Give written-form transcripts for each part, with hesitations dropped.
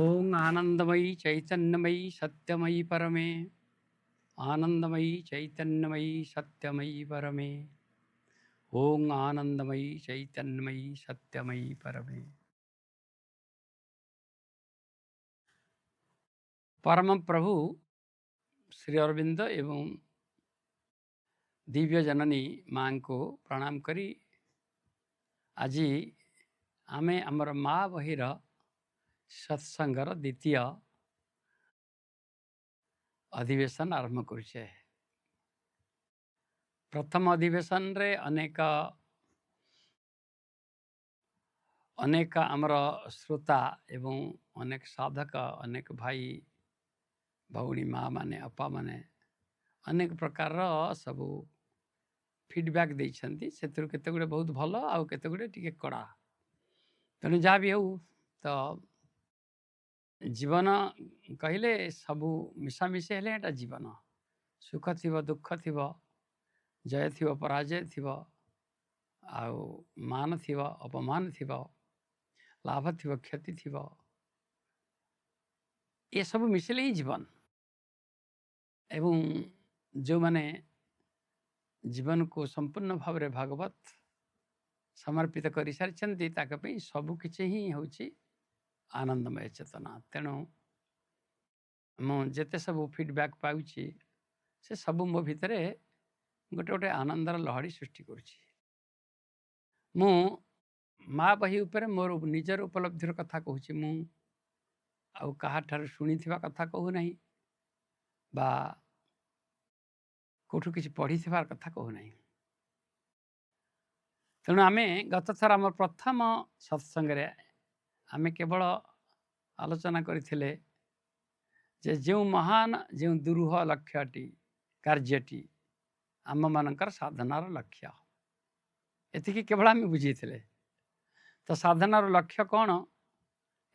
ଓଁ ଆନନ୍ଦମୟୀ ଚୈତନ୍ୟମୟୀ ସତ୍ୟମୟୀ ପରମେ, ଆନନ୍ଦମୟୀ ଚୈତନ୍ୟମୟୀ ସତ୍ୟମୟୀ ପରମେ, ଓଁ ଆନନ୍ଦମୟୀ ଚୈତନ୍ୟମୟୀ ସତ୍ୟମୟୀ ପରମେ। ପରମ ପ୍ରଭୁ ଶ୍ରୀ ଅରବିନ୍ଦ ଏବଂ ଦିବ୍ୟ ଜନନୀ ମାଙ୍କୁ ପ୍ରଣାମ କରି ଆଜି ଆମେ ଆମର ମା ବହିର ସତ୍ସଙ୍ଗର ଦ୍ୱିତୀୟ ଅଧିବେଶନ ଆରମ୍ଭ କରୁଛେ। ପ୍ରଥମ ଅଧିବେଶନରେ ଅନେକ ଅନେକ ଆମର ଶ୍ରୋତା ଏବଂ ଅନେକ ସାଧକ, ଅନେକ ଭାଇ ଭଉଣୀ, ମା ମାନେ, ଅପା ମାନେ ଅନେକ ପ୍ରକାରର ସବୁ ଫିଡ଼ବ୍ୟାକ୍ ଦେଇଛନ୍ତି। ସେଥିରୁ କେତେ ଗୁଡ଼ିଏ ବହୁତ ଭଲ ଆଉ କେତେ ଗୁଡ଼ିଏ ଟିକେ କଡ଼ା। ତେଣୁ ଯାହା ବି ହେଉ, ତ ଜୀବନ କହିଲେ ସବୁ ମିଶାମିଶି ହେଲେ ଏଇଟା ଜୀବନ। ସୁଖ ଥିବ, ଦୁଃଖ ଥିବ, ଜୟ ଥିବ, ପରାଜୟ ଥିବ, ଆଉ ମାନ ଥିବ, ଅପମାନ ଥିବ, ଲାଭ ଥିବ, କ୍ଷତି ଥିବ, ଏସବୁ ମିଶିଲେ ହିଁ ଜୀବନ। ଏବଂ ଯେଉଁମାନେ ଜୀବନକୁ ସମ୍ପୂର୍ଣ୍ଣ ଭାବରେ ଭାଗବତ ସମର୍ପିତ କରିସାରିଛନ୍ତି, ତାଙ୍କ ପାଇଁ ସବୁକିଛି ହିଁ ହେଉଛି ଆନନ୍ଦମୟ ଚେତନା। ତେଣୁ ମୁଁ ଯେତେ ସବୁ ଫିଡ଼ବ୍ୟାକ୍ ପାଉଛି, ସେ ସବୁ ମୋ ଭିତରେ ଗୋଟେ ଗୋଟେ ଆନନ୍ଦର ଲହଡ଼ି ସୃଷ୍ଟି କରୁଛି। ମୁଁ ମା ବହି ଉପରେ ମୋର ନିଜର ଉପଲବ୍ଧିର କଥା କହୁଛି। ମୁଁ ଆଉ କାହାଠାରୁ ଶୁଣିଥିବା କଥା କହୁନାହିଁ ବା କେଉଁଠୁ କିଛି ପଢ଼ିଥିବାର କଥା କହୁନାହିଁ। ତେଣୁ ଆମେ ଗତ ଥର ଆମର ପ୍ରଥମ ସତ୍ସଙ୍ଗରେ ଆମେ କେବଳ ଆଲୋଚନା କରିଥିଲେ ଯେ ଯେଉଁ ମହାନ, ଯେଉଁ ଦୁରୂହ ଲକ୍ଷ୍ୟଟି, କାର୍ଯ୍ୟଟି ଆମମାନଙ୍କର ସାଧନାର ଲକ୍ଷ୍ୟ, ଏତିକି କେବଳ ଆମେ ବୁଝିଥିଲେ। ତ ସାଧନାର ଲକ୍ଷ୍ୟ କ'ଣ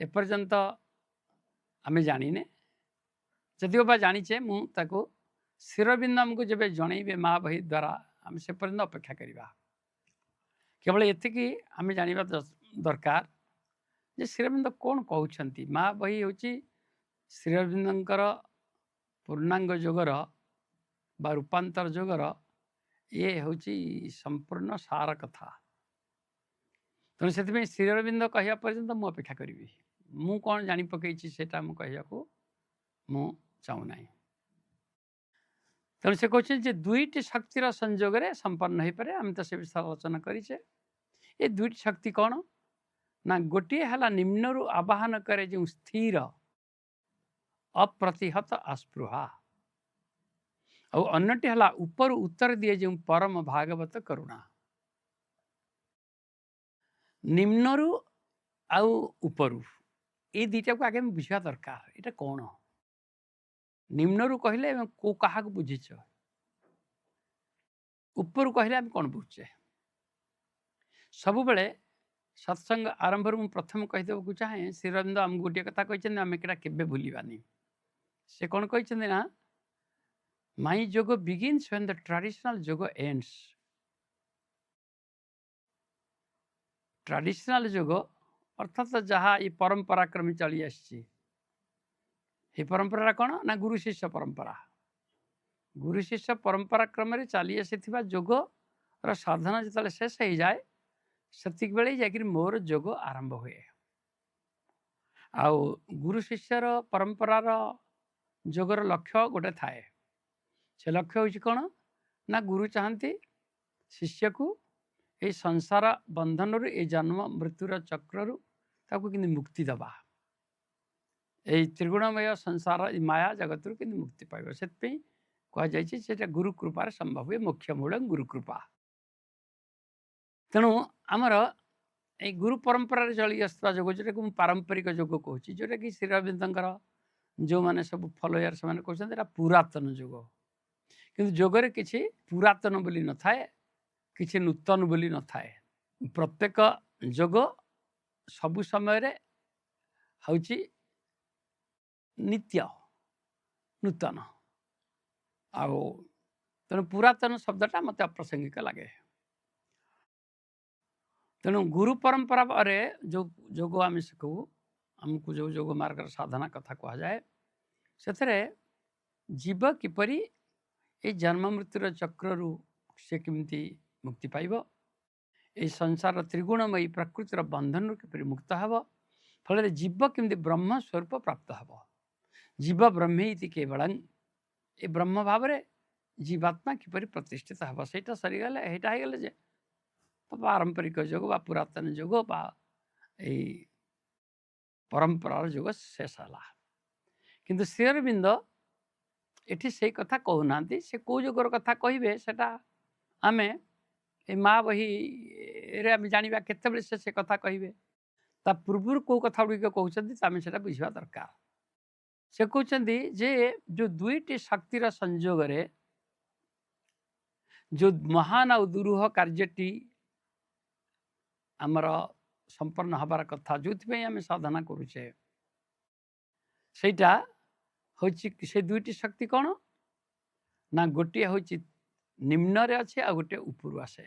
ଏପର୍ଯ୍ୟନ୍ତ ଆମେ ଜାଣିନେ। ଯଦିଓ ବା ଜାଣିଛେ, ମୁଁ ତାକୁ ଶ୍ରୀ ଅରବିନ୍ଦ ଆମକୁ ଯେବେ ଜଣେଇବେ ମା ବହି ଦ୍ୱାରା, ଆମେ ସେ ପର୍ଯ୍ୟନ୍ତ ଅପେକ୍ଷା କରିବା। କେବଳ ଏତିକି ଆମେ ଜାଣିବା ଦରକାର ଯେ ଶ୍ରୀ ଅରବିନ୍ଦ କ'ଣ କହୁଛନ୍ତି। ମା ବହି ହେଉଛି ଶ୍ରୀ ଅରବିନ୍ଦଙ୍କର ପୂର୍ଣ୍ଣାଙ୍ଗ ଯୋଗର ବା ରୂପାନ୍ତର ଯୋଗର ଇଏ ହେଉଛି ସମ୍ପୂର୍ଣ୍ଣ ସାର କଥା। ତେଣୁ ସେଥିପାଇଁ ଶ୍ରୀ ଅରବିନ୍ଦ କହିବା ପର୍ଯ୍ୟନ୍ତ ମୁଁ ଅପେକ୍ଷା କରିବି। ମୁଁ କ'ଣ ଜାଣି ପକେଇଛି ସେଇଟା ମୁଁ କହିବାକୁ ମୁଁ ଚାହୁଁନାହିଁ। ତେଣୁ ସେ କହୁଛନ୍ତି ଯେ ଦୁଇଟି ଶକ୍ତିର ସଂଯୋଗରେ ସମ୍ପନ୍ନ ହୋଇପାରେ। ଆମେ ତ ସେ ବିଷୟରେ ଆଲୋଚନା କରିଛେ। ଏ ଦୁଇଟି ଶକ୍ତି କ'ଣ ନା, ଗୋଟିଏ ହେଲା ନିମ୍ନରୁ ଆବାହନ କରେ ଯେଉଁ ସ୍ଥିର ଅପ୍ରତିହତ ଆସ୍ପୃହା, ଆଉ ଅନ୍ୟଟି ହେଲା ଉପରୁ ଉତ୍ତର ଦିଏ ଯେଉଁ ପରମ ଭାଗବତ କରୁଣା। ନିମ୍ନରୁ ଆଉ ଉପରୁ, ଏଇ ଦୁଇଟାକୁ ଆଗେ ଆମେ ବୁଝିବା ଦରକାର। ଏଇଟା କ'ଣ? ନିମ୍ନରୁ କହିଲେ ଆମେ କୋଉ କାହାକୁ ବୁଝିଛ, ଉପରୁ କହିଲେ ଆମେ କ'ଣ ବୁଝୁଛେ? ସବୁବେଳେ ସତ୍ସଙ୍ଗ ଆରମ୍ଭରୁ ମୁଁ ପ୍ରଥମେ କହିଦେବାକୁ ଚାହେଁ, ଶ୍ରୀ ଅରବିନ୍ଦ ଆମକୁ ଗୋଟିଏ କଥା କହିଛନ୍ତି, ଆମେ କେଟା କେବେ ଭୁଲିବାନି। ସେ କ'ଣ କହିଛନ୍ତି ନା, "My yoga begins when the traditional yoga ends." Traditional ଯୋଗ ଅର୍ଥାତ୍ ଯାହା ଏଇ ପରମ୍ପରା କ୍ରମେ ଚଳି ଆସିଛି। ଏ ପରମ୍ପରାଟା କ'ଣ ନା ଗୁରୁ ଶିଷ୍ୟ ପରମ୍ପରା। ଗୁରୁ ଶିଷ୍ୟ ପରମ୍ପରା କ୍ରମରେ ଚାଲି ଆସିଥିବା ଯୋଗର ସାଧନା ଯେତେବେଳେ ଶେଷ ହେଇଯାଏ, ସେତିକି ବେଳେ ଯାଇକରି ମୋର ଯୋଗ ଆରମ୍ଭ ହୁଏ। ଆଉ ଗୁରୁ ଶିଷ୍ୟର ପରମ୍ପରାର ଯୋଗର ଲକ୍ଷ୍ୟ ଗୋଟେ ଥାଏ। ସେ ଲକ୍ଷ୍ୟ ହେଉଛି କ'ଣ ନା, ଗୁରୁ ଚାହାନ୍ତି ଶିଷ୍ୟକୁ ଏଇ ସଂସାର ବନ୍ଧନରୁ, ଏଇ ଜନ୍ମ ମୃତ୍ୟୁର ଚକ୍ରରୁ ତାକୁ କେମିତି ମୁକ୍ତି ଦେବା, ଏଇ ତ୍ରିଗୁଣମୟ ସଂସାର, ଏଇ ମାୟା ଜଗତରୁ କେମିତି ମୁକ୍ତି ପାଇବ। ସେଥିପାଇଁ କୁହାଯାଇଛି ସେଇଟା ଗୁରୁ କୃପାରେ ସମ୍ଭବ ହୁଏ। ମୋକ୍ଷ ମୂଳ ଗୁରୁ କୃପା। ତେଣୁ ଆମର ଏଇ ଗୁରୁ ପରମ୍ପରାରେ ଚଳି ଆସୁଥିବା ଯୋଗ, ଯେଉଁଟାକୁ ମୁଁ ପାରମ୍ପରିକ ଯୋଗ କହୁଛି, ଯେଉଁଟାକି ଶ୍ରୀ ଅରବିନ୍ଦଙ୍କର ଯେଉଁମାନେ ସବୁ ଫଲୋୟର ସେମାନେ କହୁଛନ୍ତି ଏଇଟା ପୁରାତନ ଯୋଗ। କିନ୍ତୁ ଯୋଗରେ କିଛି ପୁରାତନ ବୋଲି ନଥାଏ, କିଛି ନୂତନ ବୋଲି ନଥାଏ। ପ୍ରତ୍ୟେକ ଯୋଗ ସବୁ ସମୟରେ ହେଉଛି ନିତ୍ୟ ନୂତନ। ଆଉ ତେଣୁ ପୁରାତନ ଶବ୍ଦଟା ମୋତେ ଅପ୍ରାସଙ୍ଗିକ ଲାଗେ। ତେଣୁ ଗୁରୁ ପରମ୍ପରାରେ ଯେଉଁ ଯୋଗ ଆମେ ଶିଖୁ, ଆମକୁ ଯେଉଁ ଯୋଗ ମାର୍ଗର ସାଧନା କଥା କୁହାଯାଏ, ସେଥିରେ ଜୀବ କିପରି ଏଇ ଜନ୍ମ ମୃତ୍ୟୁର ଚକ୍ରରୁ ସେ କେମିତି ମୁକ୍ତି ପାଇବ, ଏଇ ସଂସାରର ତ୍ରିଗୁଣମୟୀ ପ୍ରକୃତିର ବନ୍ଧନରୁ କିପରି ମୁକ୍ତ ହେବ, ଫଳରେ ଜୀବ କେମିତି ବ୍ରହ୍ମ ସ୍ୱରୂପ ପ୍ରାପ୍ତ ହେବ। ଜୀବ ବ୍ରହ୍ମୈତି କେବଳଂ, ଏ ବ୍ରହ୍ମ ଭାବରେ ଜୀବାତ୍ମା କିପରି ପ୍ରତିଷ୍ଠିତ ହେବ, ସେଇଟା ସରିଗଲେ, ଏଇଟା ହେଇଗଲେ ଯେ ପାରମ୍ପରିକ ଯୋଗ ବା ପୁରାତନ ଯୋଗ ବା ଏଇ ପରମ୍ପରାର ଯୁଗ ଶେଷ ହେଲା। କିନ୍ତୁ ଶ୍ରୀ ଅରବିନ୍ଦ ଏଠି ସେଇ କଥା କହୁନାହାନ୍ତି। ସେ କେଉଁ ଯୁଗର କଥା କହିବେ, ସେଟା ଆମେ ଏ ମା ବହିରେ ଆମେ ଜାଣିବା କେତେବେଳେ ସେ କଥା କହିବେ। ତା ପୂର୍ବରୁ କେଉଁ କଥା ଗୁଡ଼ିକ କହୁଛନ୍ତି, ଆମେ ସେଟା ବୁଝିବା ଦରକାର। ସେ କହୁଛନ୍ତି ଯେ ଯେଉଁ ଦୁଇଟି ଶକ୍ତିର ସଂଯୋଗରେ ଯେଉଁ ମହାନ ଆଉ ଦୁରୂହ କାର୍ଯ୍ୟଟି ଆମର ସମ୍ପନ୍ନ ହେବାର କଥା, ଯେଉଁଥିପାଇଁ ଆମେ ସାଧନା କରୁଛେ, ସେଇଟା ହେଉଛି, ସେ ଦୁଇଟି ଶକ୍ତି କ'ଣ ନା ଗୋଟିଏ ହେଉଛି ନିମ୍ନରେ ଅଛି ଆଉ ଗୋଟିଏ ଉପରୁ ଆସେ।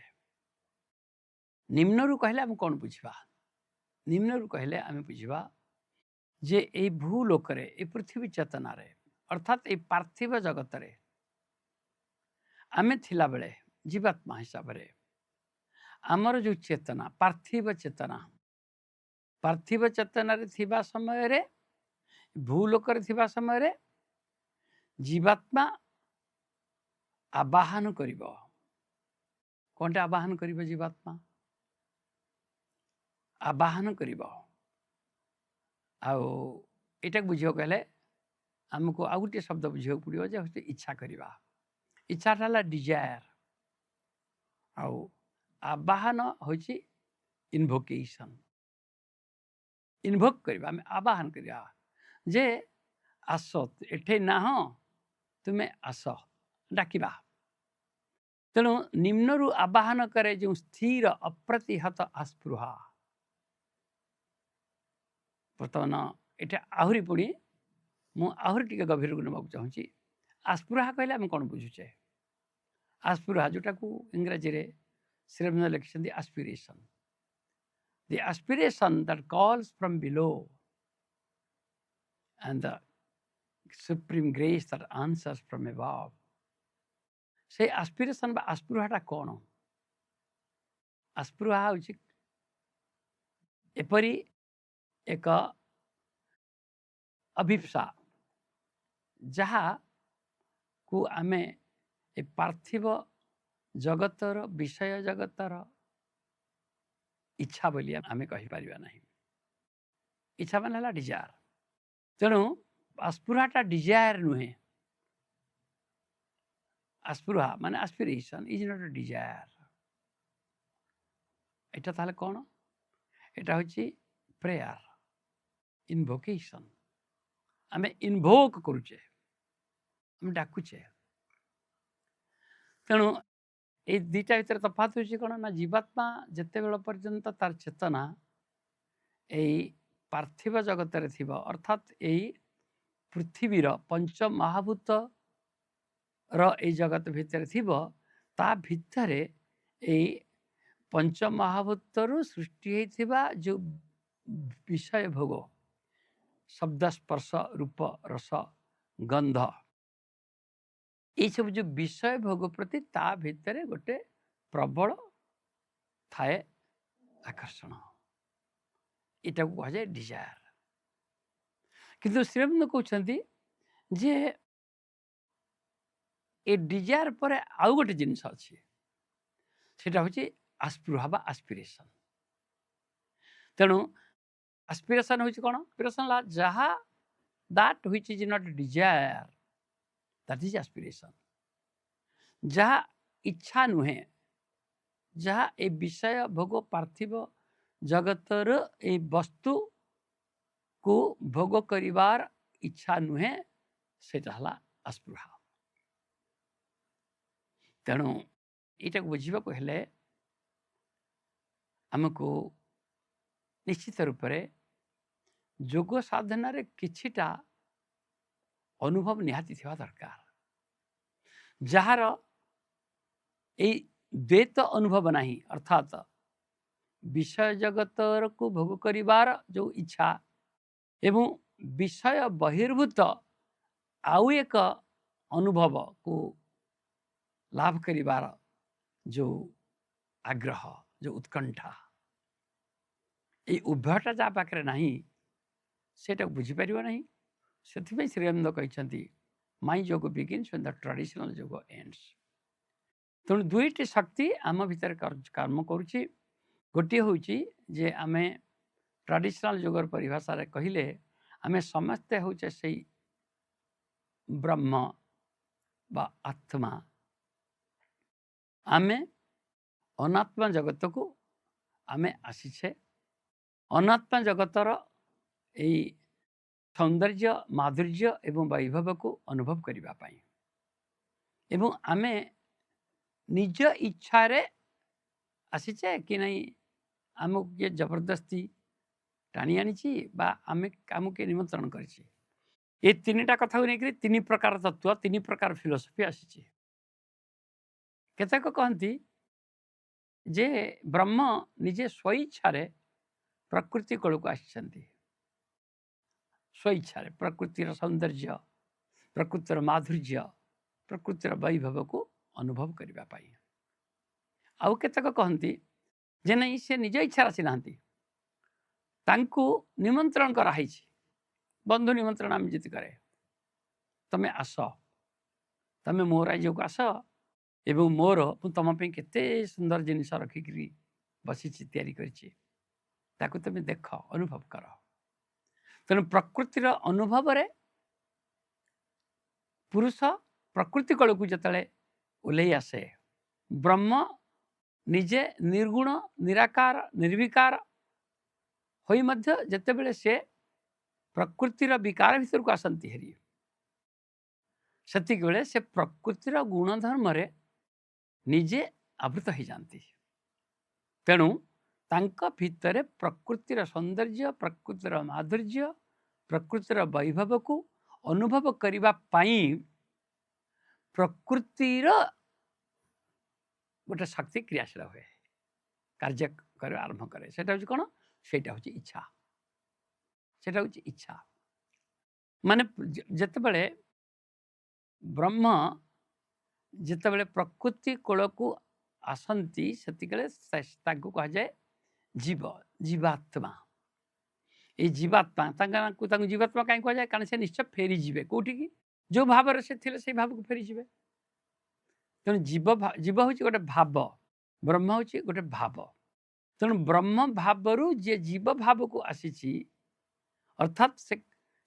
ନିମ୍ନରୁ କହିଲେ ଆମେ କ'ଣ ବୁଝିବା? ନିମ୍ନରୁ କହିଲେ ଆମେ ବୁଝିବା ଯେ ଏଇ ଭୂଲୋକରେ, ଏଇ ପୃଥିବୀ ଚେତନାରେ, ଅର୍ଥାତ୍ ଏଇ ପାର୍ଥିବ ଜଗତରେ ଆମେ ଥିଲାବେଳେ ଜୀବାତ୍ମା ହିସାବରେ ଆମର ଯେଉଁ ଚେତନା, ପାର୍ଥିବ ଚେତନା, ପାର୍ଥିବ ଚେତନାରେ ଥିବା ସମୟରେ, ଭୂଲୋକରେ ଥିବା ସମୟରେ ଜୀବାତ୍ମା ଆବାହନ କରିବ। କ'ଣଟା ଆବାହନ କରିବ? ଜୀବାତ୍ମା ଆବାହନ କରିବ। ଆଉ ଏଇଟାକୁ ବୁଝିବାକୁ ହେଲେ ଆମକୁ ଆଉ ଗୋଟିଏ ଶବ୍ଦ ବୁଝିବାକୁ ପଡ଼ିବ ଯେ ହେଉଛି ଇଚ୍ଛା କରିବା। ଇଚ୍ଛାଟା ହେଲା ଡିଜାୟାର, ଆଉ ଆବାହନ ହେଉଛି ଇନଭୋକେସନ୍। ଇନଭୋକ୍ କରିବା, ଆମେ ଆବାହନ କରିବା ଯେ ଆସ, ଏଠି ନାହଁ, ତୁମେ ଆସ, ଡାକିବା। ତେଣୁ ନିମ୍ନରୁ ଆବାହନ କରେ ଯେଉଁ ସ୍ଥିର ଅପ୍ରତିହତ ଆସ୍ପୃହା। ବର୍ତ୍ତମାନ ଏଠି ଆହୁରି ପୁଣି ମୁଁ ଆହୁରି ଟିକେ ଗଭୀରକୁ ନେବାକୁ ଚାହୁଁଛି। ଆସ୍ପୃହା କହିଲେ ଆମେ କ'ଣ ବୁଝୁଛେ? ଆସ୍ପୃହା, ଯେଉଁଟାକୁ ଇଂରାଜୀରେ ଶ୍ରୀଅରବିନ୍ଦ ଲେଖିଛନ୍ତି aspiration, the aspiration that calls from below and the supreme grace that answers from above. ସେଇ ଆସ୍ପିରେସନ୍ ବା ଆସ୍ପୃହାଟା କ'ଣ? ଆସ୍ପୃହା ହେଉଛି ଏପରି ଏକ ଅଭୀପ୍ସା, ଯାହାକୁ ଆମେ ଏ ପାର୍ଥିବ ଜଗତର, ବିଷୟ ଜଗତର ଇଚ୍ଛା ବୋଲି ଆମେ କହିପାରିବା ନାହିଁ। ଇଚ୍ଛା ମାନେ ହେଲା ଡିଜାୟାର। ତେଣୁ ଆସ୍ପୃହାଟା ଡିଜାୟାର ନୁହେଁ। ଆସ୍ପୃହା ମାନେ aspiration is not desire. ଏଇଟା ତାହେଲେ କ'ଣ? ଏଇଟା ହେଉଛି ପ୍ରେୟାର, ଇନଭୋକେସନ୍। ଆମେ ଇନଭୋକ୍ କରୁଛେ, ଆମେ ଡାକୁଛେ। ତେଣୁ ଏଇ ଦୁଇଟା ଭିତରେ ତଫାତ ହେଉଛି କ'ଣ ନା ଜୀବାତ୍ମା ଯେତେବେଳ ପର୍ଯ୍ୟନ୍ତ ତାର ଚେତନା ଏଇ ପାର୍ଥିବ ଜଗତରେ ଥିବ, ଅର୍ଥାତ୍ ଏଇ ପୃଥିବୀର ପଞ୍ଚ ମହାଭୂତର ଏଇ ଜଗତ ଭିତରେ ଥିବ, ତା ଭିତରେ ଏଇ ପଞ୍ଚ ମହାଭୂତରୁ ସୃଷ୍ଟି ହେଇଥିବା ଯେଉଁ ବିଷୟ ଭୋଗ, ଶବ୍ଦ, ସ୍ପର୍ଶ, ରୂପ, ରସ, ଗନ୍ଧ, ଏଇସବୁ ଯେଉଁ ବିଷୟ ଭୋଗ ପ୍ରତି ତା ଭିତରେ ଗୋଟେ ପ୍ରବଳ ଥାଏ ଆକର୍ଷଣ। ଏଟାକୁ କୁହାଯାଏ ଡିଜାୟାର। କିନ୍ତୁ ଶ୍ରୀଅରବିନ୍ଦ କହୁଛନ୍ତି ଯେ ଏ ଡିଜାୟାର ପରେ ଆଉ ଗୋଟେ ଜିନିଷ ଅଛି, ସେଟା ହେଉଛି ଆସ୍ପୃହା ବା ଆସ୍ପିରେସନ୍। ତେଣୁ ଆସ୍ପିରେସନ୍ ହେଉଛି କ'ଣ? ଆସ୍ପିରେସନ୍ ହେଲା ଯାହା, that which is not desire, that is aspiration. ଯାହା ଇଚ୍ଛା ନୁହେଁ, ଯାହା ଏ ବିଷୟ ଭୋଗ, ପାର୍ଥିବ ଜଗତର ଏଇ ବସ୍ତୁକୁ ଭୋଗ କରିବାର ଇଚ୍ଛା ନୁହେଁ, ସେଇଟା ହେଲା ଆସ୍ପୃହା। ତେଣୁ ଏଇଟାକୁ ବୁଝିବାକୁ ହେଲେ ଆମକୁ ନିଶ୍ଚିତ ରୂପରେ ଯୋଗ ସାଧନାରେ କିଛିଟା ଅନୁଭବ ନିହାତି ଥିବା ଦରକାର। ଯାହାର ଏଇ ଦ୍ୱୈତ ଅନୁଭବ ନାହିଁ, ଅର୍ଥାତ୍ ବିଷୟ ଜଗତରକୁ ଭୋଗ କରିବାର ଯେଉଁ ଇଚ୍ଛା ଏବଂ ବିଷୟ ବହିର୍ଭୂତ ଆଉ ଏକ ଅନୁଭବକୁ ଲାଭ କରିବାର ଯେଉଁ ଆଗ୍ରହ, ଯେଉଁ ଉତ୍କଣ୍ଠା, ଏଇ ଉଭୟଟା ଯାହା ପାଖରେ ନାହିଁ, ସେଇଟାକୁ ବୁଝିପାରିବ ନାହିଁ। ସେଥିପାଇଁ ଶ୍ରୀ ଅରବିନ୍ଦ କହିଛନ୍ତି, "My yoga begins when the traditional yoga ends." ତେଣୁ ଦୁଇଟି ଶକ୍ତି ଆମ ଭିତରେ କାମ କରୁଛି। ଗୋଟିଏ ହେଉଛି ଯେ ଆମେ ଟ୍ରାଡ଼ିସନାଲ୍ ଯୋଗର ପରିଭାଷାରେ କହିଲେ ଆମେ ସମସ୍ତେ ହେଉଛେ ସେଇ ବ୍ରହ୍ମ ବା ଆତ୍ମା। ଆମେ ଅନାତ୍ମା ଜଗତକୁ ଆମେ ଆସିଛେ ଅନାତ୍ମା ଜଗତର ଏଇ ସୌନ୍ଦର୍ଯ୍ୟ, ମାଧୁର୍ଯ୍ୟ ଏବଂ ବୈଭବକୁ ଅନୁଭବ କରିବା ପାଇଁ। ଏବଂ ଆମେ ନିଜ ଇଚ୍ଛାରେ ଆସିଛେ କି ନାହିଁ, ଆମକୁ କିଏ ଜବରଦସ୍ତି ଟାଣି ଆଣିଛି ବା ଆମକୁ କିଏ ନିମନ୍ତ୍ରଣ କରିଛି, ଏ ତିନିଟା କଥାକୁ ନେଇକରି ତିନି ପ୍ରକାର ତତ୍ତ୍ୱ, ତିନି ପ୍ରକାର ଫିଲୋସଫି ଆସିଛି। କେତେକ କହନ୍ତି ଯେ ବ୍ରହ୍ମ ନିଜେ ସ୍ୱଇଚ୍ଛାରେ ପ୍ରକୃତି କୋଳକୁ ଆସିଛନ୍ତି, ସ୍ୱଇଚ୍ଛାରେ ପ୍ରକୃତିର ସୌନ୍ଦର୍ଯ୍ୟ, ପ୍ରକୃତିର ମାଧୁର୍ଯ୍ୟ, ପ୍ରକୃତିର ବୈଭବକୁ ଅନୁଭବ କରିବା ପାଇଁ। ଆଉ କେତେକ କହନ୍ତି ଯେ ନାଇଁ, ସେ ନିଜ ଇଚ୍ଛାରେ ଆସିନାହାନ୍ତି, ତାଙ୍କୁ ନିମନ୍ତ୍ରଣ କରାହେଇଛି। ବନ୍ଧୁ ନିମନ୍ତ୍ରଣ ଆମେ ଯଦି କରେ, ତମେ ଆସ, ତମେ ମୋ ରାଜ୍ୟକୁ ଆସ ଏବଂ ମୁଁ ତମ ପାଇଁ କେତେ ସୁନ୍ଦର ଜିନିଷ ରଖିକିରି ବସିଛି, ତିଆରି କରିଛି, ତାକୁ ତମେ ଦେଖ, ଅନୁଭବ କର। ତେଣୁ ପ୍ରକୃତିର ଅନୁଭବରେ ପୁରୁଷ ପ୍ରକୃତି କୋଳକୁ ଯେତେବେଳେ ଓହ୍ଲେଇ ଆସେ, ବ୍ରହ୍ମ ନିଜେ ନିର୍ଗୁଣ, ନିରାକାର, ନିର୍ବିକାର ହୋଇ ମଧ୍ୟ ଯେତେବେଳେ ସେ ପ୍ରକୃତିର ବିକାର ଭିତରକୁ ଆସନ୍ତି ହେରି, ସେତିକି ବେଳେ ସେ ପ୍ରକୃତିର ଗୁଣଧର୍ମରେ ନିଜେ ଆବୃତ ହେଇଯାନ୍ତି। ତେଣୁ ତାଙ୍କ ଭିତରେ ପ୍ରକୃତିର ସୌନ୍ଦର୍ଯ୍ୟ, ପ୍ରକୃତିର ମାଧୁର୍ଯ୍ୟ, ପ୍ରକୃତିର ବୈଭବକୁ ଅନୁଭବ କରିବା ପାଇଁ ପ୍ରକୃତିର ଗୋଟେ ଶକ୍ତି କ୍ରିୟାଶୀଳ ହୁଏ, କାର୍ଯ୍ୟ କରିବା ଆରମ୍ଭ କରେ। ସେଇଟା ହେଉଛି କ'ଣ? ସେଇଟା ହେଉଛି ଇଚ୍ଛା। ସେଇଟା ହେଉଛି ଇଚ୍ଛା। ମାନେ ଯେତେବେଳେ ବ୍ରହ୍ମ ଯେତେବେଳେ ପ୍ରକୃତି କୋଳକୁ ଆସନ୍ତି, ସେତିକିବେଳେ ତାଙ୍କୁ କୁହାଯାଏ ଜୀବ, ଜୀବାତ୍ମା। ଏଇ ଜୀବାତ୍ମା, ତାଙ୍କୁ ଜୀବାତ୍ମା କାହିଁ କୁହାଯାଏ? କାରଣ ସେ ନିଶ୍ଚୟ ଫେରିଯିବେ। କୋଉଠିକି? ଯେଉଁ ଭାବରେ ସେ ଥିଲେ, ସେଇ ଭାବକୁ ଫେରିଯିବେ। ତେଣୁ ଜୀବ ହେଉଛି ଗୋଟେ ଭାବ, ବ୍ରହ୍ମ ହେଉଛି ଗୋଟେ ଭାବ। ତେଣୁ ବ୍ରହ୍ମ ଭାବରୁ ଯିଏ ଜୀବ ଭାବକୁ ଆସିଛି, ଅର୍ଥାତ୍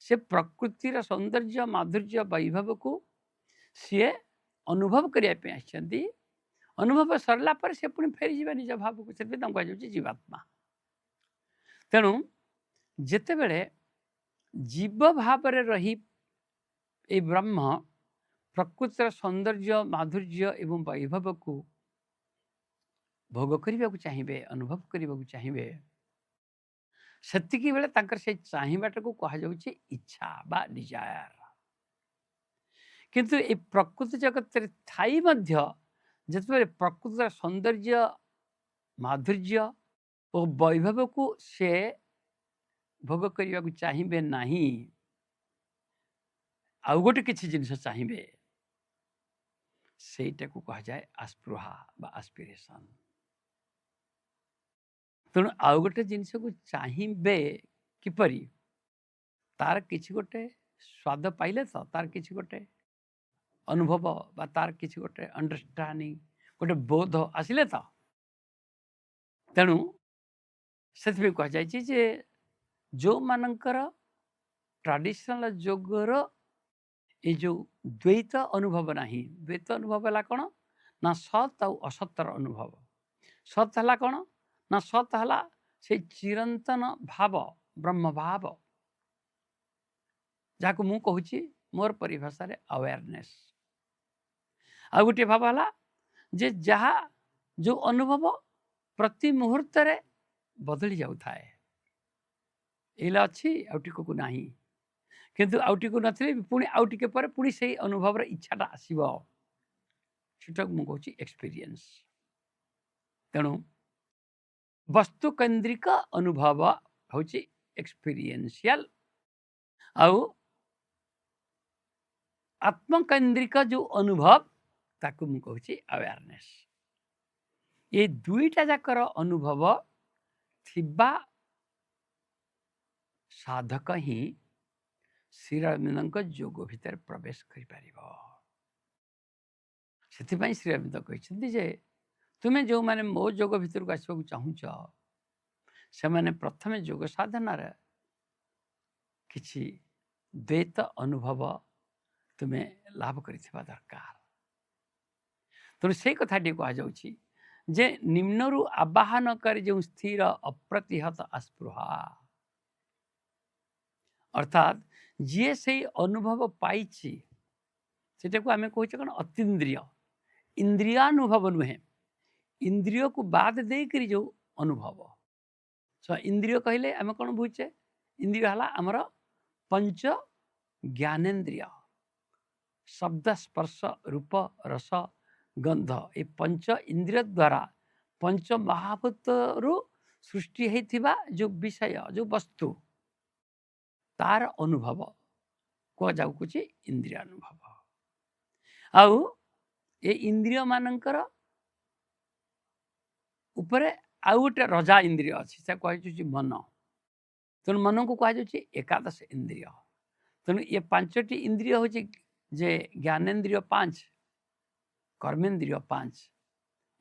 ସେ ପ୍ରକୃତିର ସୌନ୍ଦର୍ଯ୍ୟ, ମାଧୁର୍ଯ୍ୟ, ବୈଭବକୁ ସିଏ ଅନୁଭବ କରିବା ପାଇଁ ଆସିଛନ୍ତି। ଅନୁଭବ ସରିଲା ପରେ ସେ ପୁଣି ଫେରିଯିବେ ନିଜ ଭାବକୁ। ସେଥିପାଇଁ ତାଙ୍କୁ କୁହାଯାଉଛି ଜୀବାତ୍ମା। ତେଣୁ ଯେତେବେଳେ ଜୀବ ଭାବରେ ରହି ଏଇ ବ୍ରହ୍ମ ପ୍ରକୃତିର ସୌନ୍ଦର୍ଯ୍ୟ, ମାଧୁର୍ଯ୍ୟ ଏବଂ ବୈଭବକୁ ଭୋଗ କରିବାକୁ ଚାହିଁବେ, ଅନୁଭବ କରିବାକୁ ଚାହିଁବେ, ସେତିକି ବେଳେ ତାଙ୍କର ସେଇ ଚାହିଁବାଟାକୁ କୁହାଯାଉଛି ଇଚ୍ଛା ବା ଡିଜାୟାର। କିନ୍ତୁ ଏଇ ପ୍ରକୃତି ଜଗତରେ ଥାଇ ମଧ୍ୟ ଯେତେବେଳେ ପ୍ରକୃତିର ସୌନ୍ଦର୍ଯ୍ୟ, ମାଧୁର୍ଯ୍ୟ ଓ ବୈଭବକୁ ସେ ଭୋଗ କରିବାକୁ ଚାହିଁବେ ନାହିଁ, ଆଉ ଗୋଟେ କିଛି ଜିନିଷ ଚାହିଁବେ, ସେଇଟାକୁ କୁହାଯାଏ ଆସ୍ପୃହା ବା ଆସ୍ପିରେସନ୍। ତେଣୁ ଆଉ ଗୋଟେ ଜିନିଷକୁ ଚାହିଁବେ କିପରି? ତାର କିଛି ଗୋଟେ ସ୍ୱାଦ ପାଇଲେ ତ, ତାର କିଛି ଗୋଟେ ଅନୁଭବ ବା ତାର କିଛି ଗୋଟେ ଅଣ୍ଡରଷ୍ଟାଣ୍ଡିଂ, ଗୋଟେ ବୋଧ ଆସିଲେ ତ। ତେଣୁ ସେଥିପାଇଁ କୁହାଯାଇଛି ଯେ ଯେଉଁମାନଙ୍କର ଟ୍ରାଡ଼ିସନାଲ ଯୋଗର ଏଇ ଯେଉଁ ଦ୍ୱୈତ ଅନୁଭବ ନାହିଁ। ଦ୍ୱୈତ ଅନୁଭବ ହେଲା କ'ଣ ନା ସତ୍ ଆଉ ଅସତର ଅନୁଭବ। ସତ୍ ହେଲା କ'ଣ ନା ସତ୍ ହେଲା ସେଇ ଚିରନ୍ତନ ଭାବ, ବ୍ରହ୍ମ ଭାବ, ଯାହାକୁ ମୁଁ କହୁଛି ମୋର ପରିଭାଷାରେ ଆୱେରନେସ୍। ଆଉ ଗୋଟିଏ ଭାବ ହେଲା ଯେ ଯାହା ଯେଉଁ ଅନୁଭବ ପ୍ରତି ମୁହୂର୍ତ୍ତରେ ବଦଳି ଯାଉଥାଏ। ଏଇଲା ଅଛି, ଆଉ ଟିକକୁ ନାହିଁ। କିନ୍ତୁ ଆଉ ଟିକୁ ନଥିଲେ ବି ପୁଣି ଆଉ ଟିକେ ପରେ ପୁଣି ସେଇ ଅନୁଭବର ଇଚ୍ଛାଟା ଆସିବ। ସେଟାକୁ ମୁଁ କହୁଛି ଏକ୍ସପିରିଏନ୍ସ। ତେଣୁ ବସ୍ତୁକେନ୍ଦ୍ରିକ ଅନୁଭବ ହେଉଛି ଏକ୍ସପିରିଏନ୍ସିଆଲ। ଆଉ ଆତ୍ମକେନ୍ଦ୍ରିକ ଯେଉଁ ଅନୁଭବ, ତାକୁ ମୁଁ କହୁଛି ଆୱେୟାରନେସ୍। ଏ ଦୁଇଟା ଯାକର ଅନୁଭବ ଥିବା ସାଧକ ହିଁ ଶ୍ରୀଅରବିନ୍ଦଙ୍କ ଯୋଗ ଭିତରେ ପ୍ରବେଶ କରିପାରିବ। ସେଥିପାଇଁ ଶ୍ରୀ ଅରବିନ୍ଦ କହିଛନ୍ତି ଯେ ତୁମେ ଯେଉଁମାନେ ମୋ ଯୋଗ ଭିତରକୁ ଆସିବାକୁ ଚାହୁଁଛ, ସେମାନେ ପ୍ରଥମେ ଯୋଗ ସାଧନାରେ କିଛି ଦ୍ୱୈତ ଅନୁଭବ ତୁମେ ଲାଭ କରିଥିବା ଦରକାର। ତେଣୁ ସେଇ କଥାଟି କୁହାଯାଉଛି ଯେ ନିମ୍ନରୁ ଆବାହନ କରି ଯେଉଁ ସ୍ଥିର ଅପ୍ରତିହତ ଆସ୍ପୃହା, ଅର୍ଥାତ୍ ଯିଏ ସେଇ ଅନୁଭବ ପାଇଛି, ସେଟାକୁ ଆମେ କହୁଛେ କ'ଣ? ଅତୀନ୍ଦ୍ରିୟ। ଇନ୍ଦ୍ରିୟାନୁଭବ ନୁହେଁ, ଇନ୍ଦ୍ରିୟକୁ ବାଦ ଦେଇକରି ଯେଉଁ ଅନୁଭବ। ଇନ୍ଦ୍ରିୟ କହିଲେ ଆମେ କ'ଣ ବୁଝୁଛେ? ଇନ୍ଦ୍ରିୟ ହେଲା ଆମର ପଞ୍ଚ ଜ୍ଞାନେନ୍ଦ୍ରିୟ, ଶବ୍ଦ, ସ୍ପର୍ଶ, ରୂପ, ରସ, ଗନ୍ଧ। ଏ ପଞ୍ଚ ଇନ୍ଦ୍ରିୟ ଦ୍ୱାରା ପଞ୍ଚ ମହାଭୂତରୁ ସୃଷ୍ଟି ହେଇଥିବା ଯେଉଁ ବିଷୟ, ଯେଉଁ ବସ୍ତୁ, ତାର ଅନୁଭବ କୁହାଯାଉଛି ଇନ୍ଦ୍ରିୟାନୁଭବ। ଆଉ ଏ ଇନ୍ଦ୍ରିୟମାନଙ୍କର ଉପରେ ଆଉ ଗୋଟେ ରଜା ଇନ୍ଦ୍ରିୟ ଅଛି, ସେ କୁହାଯାଉଛି ମନ। ତେଣୁ ମନକୁ କୁହାଯାଉଛି ଏକାଦଶ ଇନ୍ଦ୍ରିୟ। ତେଣୁ ଏ ପାଞ୍ଚଟି ଇନ୍ଦ୍ରିୟ ହେଉଛି ଯେ ଜ୍ଞାନେନ୍ଦ୍ରିୟ 5, କର୍ମେନ୍ଦ୍ରିୟ 5,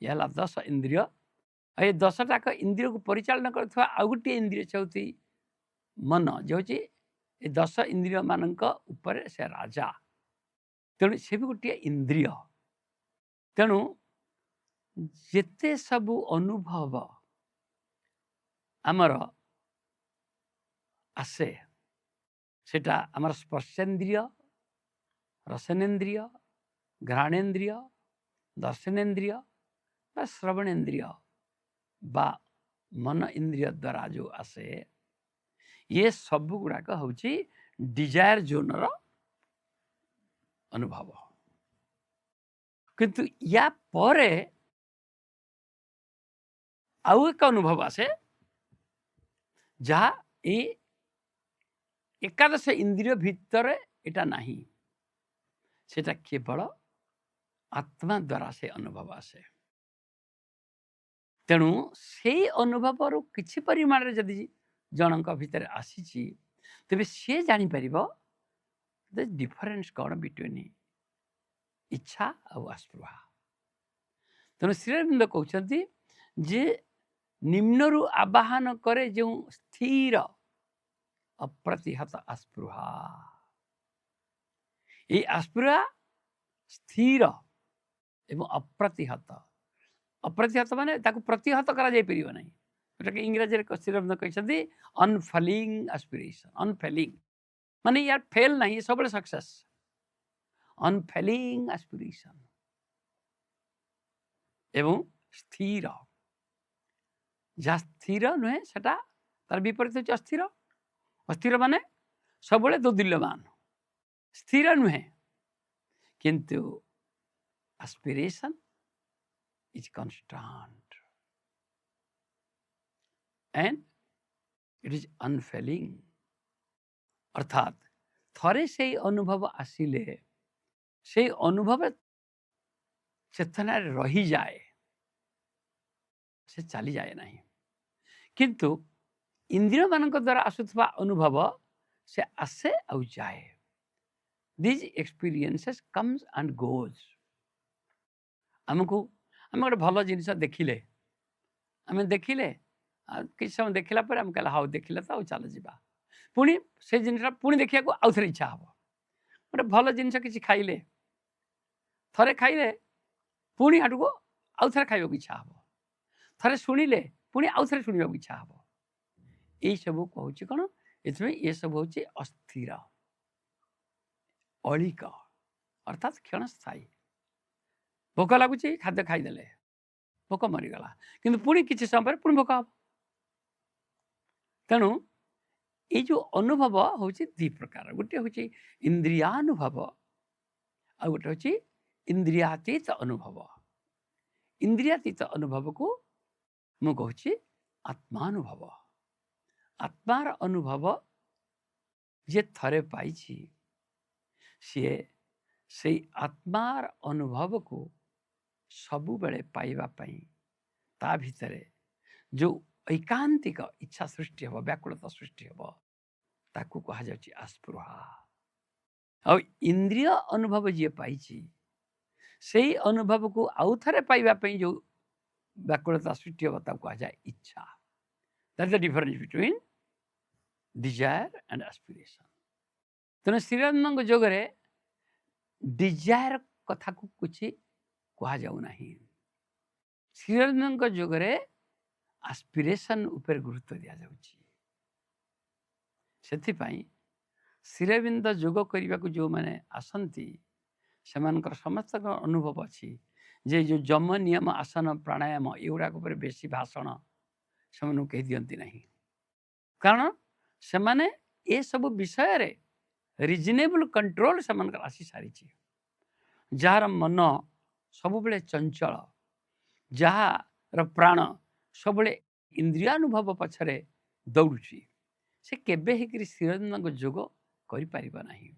ଇଏ ହେଲା 10 ଇନ୍ଦ୍ରିୟ। ଆଉ ଏ 10ଟାକ ଇନ୍ଦ୍ରିୟକୁ ପରିଚାଳନା କରୁଥିବା ଆଉ ଗୋଟିଏ ଇନ୍ଦ୍ରିୟ ହେଉଛି ମନ, ଯେ ହେଉଛି ଏ 10 ଇନ୍ଦ୍ରିୟମାନଙ୍କ ଉପରେ ସେ ରାଜା। ତେଣୁ ସେ ବି ଗୋଟିଏ ଇନ୍ଦ୍ରିୟ। ତେଣୁ ଯେତେ ସବୁ ଅନୁଭବ ଆମର ଆସେ, ସେଟା ଆମର ସ୍ପର୍ଶେନ୍ଦ୍ରିୟ, ରସନେନ୍ଦ୍ରିୟ, ଘ୍ରାଣେନ୍ଦ୍ରିୟ, ଦର୍ଶନେନ୍ଦ୍ରିୟ ବା ଶ୍ରବଣେନ୍ଦ୍ରିୟ ବା ମନ ଇନ୍ଦ୍ରିୟ ଦ୍ୱାରା ଯେଉଁ ଆସେ, ଇଏ ସବୁ ଗୁଡ଼ାକ ହେଉଛି ଡିଜାୟାର ଜୋନର ଅନୁଭବ। କିନ୍ତୁ ୟା ପରେ ଆଉ ଏକ ଅନୁଭବ ଆସେ, ଯାହା ଏଇ ଏକାଦଶ ଇନ୍ଦ୍ରିୟ ଭିତରେ ଏଟା ନାହିଁ। ସେଟା କେବଳ ଆତ୍ମା ଦ୍ୱାରା ସେ ଅନୁଭବ ଆସେ। ତେଣୁ ସେଇ ଅନୁଭବରୁ କିଛି ପରିମାଣରେ ଯଦି ଜଣଙ୍କ ଭିତରେ ଆସିଛି, ତେବେ ସିଏ ଜାଣିପାରିବ ଯେ ଡିଫରେନ୍ସ କ'ଣ ବିଟୱିନ୍ ଇଚ୍ଛା ଆଉ ଆସ୍ପୃହା। ତେଣୁ ଶ୍ରୀଅରବିନ୍ଦ କହୁଛନ୍ତି ଯେ ନିମ୍ନରୁ ଆବାହନ କରେ ଯେଉଁ ସ୍ଥିର ଅପ୍ରତିହତ ଆସ୍ପୃହା, ଏଇ ଆସ୍ପୃହା ସ୍ଥିର ଏବଂ ଅପ୍ରତିହତ। ଅପ୍ରତିହତ ମାନେ ତାକୁ ପ୍ରତିହତ କରାଯାଇପାରିବ ନାହିଁ। ଯେଉଁଟାକି ଇଂରାଜୀରେ ଶ୍ରୀଅରବିନ୍ଦ କହିଛନ୍ତି ଅନଫେଲିଂ ଆସ୍ପିରେସନ୍। ଅନଫେଲିଂ ମାନେ ୟାର ଫେଲ୍ ନାହିଁ, ସବୁବେଳେ ସକ୍ସେସ୍। ଅନଫେଲିଂ ଆସ୍ପିରେସନ୍ ଏବଂ ସ୍ଥିର। ଯାହା ସ୍ଥିର ନୁହେଁ, ସେଟା ତାର ବିପରୀତ ହେଉଛି ଅସ୍ଥିର। ଅସ୍ଥିର ମାନେ ସବୁବେଳେ ଦୋଦୁଲ୍ୟମାନ, ସ୍ଥିର ନୁହେଁ। କିନ୍ତୁ aspiration is constant and it is unfailing। ଅର୍ଥାତ୍ ଥରେ ସେଇ ଅନୁଭବ ଆସିଲେ ସେଇ ଅନୁଭବ ଚେତନାରେ ରହିଯାଏ, ସେ ଚାଲିଯାଏ ନାହିଁ। କିନ୍ତୁ ଇନ୍ଦ୍ରିୟମାନଙ୍କ ଦ୍ୱାରା ଆସୁଥିବା ଅନୁଭବ ସେ ଆସେ ଆଉ ଯାଏ। These experiences comes and goes। ଆମକୁ ଆମେ ଗୋଟେ ଭଲ ଜିନିଷ ଦେଖିଲେ, ଆମେ ଦେଖିଲେ, ଆଉ କିଛି ସମୟ ଦେଖିଲା ପରେ ଆମେ କହିଲେ, ହଉ, ଦେଖିଲେ ତ, ଆଉ ଚାଲ ଯିବା। ପୁଣି ସେ ଜିନିଷଟା ପୁଣି ଦେଖିବାକୁ ଆଉ ଥରେ ଇଚ୍ଛା ହେବ। ଗୋଟେ ଭଲ ଜିନିଷ କିଛି ଖାଇଲେ, ଥରେ ଖାଇଲେ ପୁଣି ଆଡ଼କୁ ଆଉ ଥରେ ଖାଇବାକୁ ଇଚ୍ଛା ହେବ। ଥରେ ଶୁଣିଲେ ପୁଣି ଆଉ ଥରେ ଶୁଣିବାକୁ ଇଚ୍ଛା ହେବ। ଏଇସବୁ କହୁଛି କ'ଣ? ଏଥିପାଇଁ ଏସବୁ ହେଉଛି ଅସ୍ଥିର, ଅଳିକ, ଅର୍ଥାତ୍ କ୍ଷଣସ୍ଥାୟୀ। ଭୋକ ଲାଗୁଛି, ଖାଦ୍ୟ ଖାଇଦେଲେ ଭୋକ ମରିଗଲା, କିନ୍ତୁ ପୁଣି କିଛି ସମୟ ପରେ ପୁଣି ଭୋକ ହେବ। ତେଣୁ ଏଇ ଯେଉଁ ଅନୁଭବ ହେଉଛି ଦୁଇ ପ୍ରକାର। ଗୋଟିଏ ହେଉଛି ଇନ୍ଦ୍ରିୟାନୁଭବ, ଆଉ ଗୋଟେ ହେଉଛି ଇନ୍ଦ୍ରିୟାତୀତ ଅନୁଭବ। ଇନ୍ଦ୍ରିୟାତୀତ ଅନୁଭବକୁ ମୁଁ କହୁଛି ଆତ୍ମାନୁଭବ। ଆତ୍ମାର ଅନୁଭବ ଯିଏ ଥରେ ପାଇଛି, ସିଏ ସେଇ ଆତ୍ମାର ଅନୁଭବକୁ ସବୁବେଳେ ପାଇବା ପାଇଁ ତା ଭିତରେ ଯେଉଁ ଐକାନ୍ତିକ ଇଚ୍ଛା ସୃଷ୍ଟି ହେବ, ବ୍ୟାକୁଳତା ସୃଷ୍ଟି ହେବ, ତାକୁ କୁହାଯାଉଛି ଆସ୍ପୃହା। ଆଉ ଇନ୍ଦ୍ରିୟ ଅନୁଭବ ଯିଏ ପାଇଛି, ସେଇ ଅନୁଭବକୁ ଆଉ ଥରେ ପାଇବା ପାଇଁ ଯେଉଁ ବ୍ୟାକୁଳତା ସୃଷ୍ଟି ହେବ, ତାକୁ କୁହାଯାଏ ଇଚ୍ଛା। That the difference between desire and aspiration. ତେଣୁ ଶ୍ରୀଅରବିନ୍ଦଙ୍କ ଯୋଗରେ ଡିଜାୟାର କଥାକୁ କିଛି କୁହାଯାଉନାହିଁ। ଶ୍ରୀଅରବିନ୍ଦଙ୍କ ଯୋଗରେ ଆସ୍ପିରେସନ୍ ଉପରେ ଗୁରୁତ୍ୱ ଦିଆଯାଉଛି। ସେଥିପାଇଁ ଶ୍ରୀଅରବିନ୍ଦ ଯୋଗ କରିବାକୁ ଯେଉଁମାନେ ଆସନ୍ତି, ସେମାନଙ୍କର ସମସ୍ତଙ୍କ ଅନୁଭବ ଅଛି ଯେ ଯେଉଁ ଯମ, ନିୟମ, ଆସନ, ପ୍ରାଣାୟାମ, ଏଗୁଡ଼ାକ ଉପରେ ବେଶୀ ଭାଷଣ ସେମାନଙ୍କୁ କେହି ଦିଅନ୍ତି ନାହିଁ। କାରଣ ସେମାନେ ଏସବୁ ବିଷୟରେ ରିଜନେବଲ୍ କଣ୍ଟ୍ରୋଲ ସେମାନଙ୍କର ଆସି ସାରିଛି। ଯାହାର ମନ ସବୁବେଳେ ଚଞ୍ଚଳ, ଯାହାର ପ୍ରାଣ ସବୁବେଳେ ଇନ୍ଦ୍ରିୟାନୁଭବ ପଛରେ ଦୌଡ଼ୁଛି, ସେ କେବେ ହେଇକରି ଶ୍ରୀଅରବିନ୍ଦଙ୍କ ଯୋଗ କରିପାରିବ ନାହିଁ।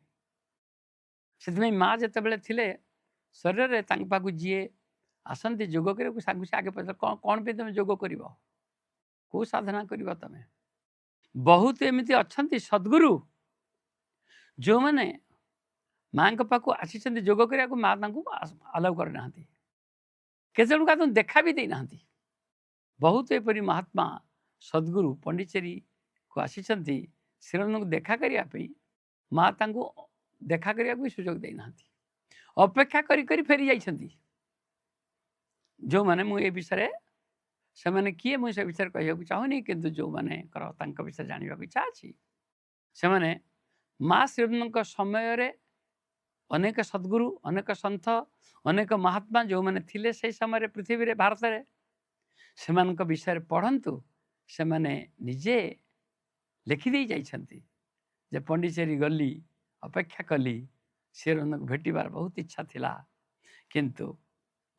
ସେଥିପାଇଁ ମା ଯେତେବେଳେ ଥିଲେ ଶରୀରରେ, ତାଙ୍କ ପାଖକୁ ଯିଏ ଆସନ୍ତି ଯୋଗ କରିବାକୁ, ସାଙ୍ଗେ ସେ ଆଗେ ପଚାରେ, "କ'ଣ କ'ଣ ପାଇଁ ତୁମେ ଯୋଗ କରିବ? କେଉଁ ସାଧନା କରିବ ତମେ?" ବହୁତ ଏମିତି ଅଛନ୍ତି ସଦ୍ଗୁରୁ, ଯେଉଁମାନେ ମାଙ୍କ ପାଖକୁ ଆସିଛନ୍ତି ଯୋଗ କରିବାକୁ, ମା ତାଙ୍କୁ ଆଲାଉ କରିନାହାନ୍ତି। କେତେ ଜଣଙ୍କୁ ତାଙ୍କୁ ଦେଖା ବି ଦେଇନାହାନ୍ତି। ବହୁତ ଏପରି ମହାତ୍ମା ସଦ୍ଗୁରୁ ପଣ୍ଡିଚେରୀକୁ ଆସିଛନ୍ତି ଶ୍ରୀଅରବିନ୍ଦଙ୍କୁ ଦେଖା କରିବା ପାଇଁ, ମା ତାଙ୍କୁ ଦେଖା କରିବାକୁ ବି ସୁଯୋଗ ଦେଇନାହାନ୍ତି। ଅପେକ୍ଷା କରି କରି ଫେରି ଯାଇଛନ୍ତି ଯେଉଁମାନେ। ମୁଁ ଏ ବିଷୟରେ, ସେମାନେ କିଏ ମୁଁ ସେ ବିଷୟରେ କହିବାକୁ ଚାହୁଁନି, କିନ୍ତୁ ଯେଉଁମାନଙ୍କର ତାଙ୍କ ବିଷୟରେ ଜାଣିବାକୁ ଇଚ୍ଛା ଅଛି, ସେମାନେ ମା ଶ୍ରୀଅରବିନ୍ଦଙ୍କ ସମୟରେ ଅନେକ ସଦ୍ଗୁରୁ, ଅନେକ ସନ୍ଥ, ଅନେକ ମହାତ୍ମା ଯେଉଁମାନେ ଥିଲେ ସେଇ ସମୟରେ ପୃଥିବୀରେ, ଭାରତରେ, ସେମାନଙ୍କ ବିଷୟରେ ପଢ଼ନ୍ତୁ। ସେମାନେ ନିଜେ ଲେଖିଦେଇ ଯାଇଛନ୍ତି ଯେ ପଣ୍ଡିଚେରୀ ଗଲି, ଅପେକ୍ଷା କଲି, ଶ୍ରୀଅରବିନ୍ଦଙ୍କୁ ଭେଟିବାର ବହୁତ ଇଚ୍ଛା ଥିଲା, କିନ୍ତୁ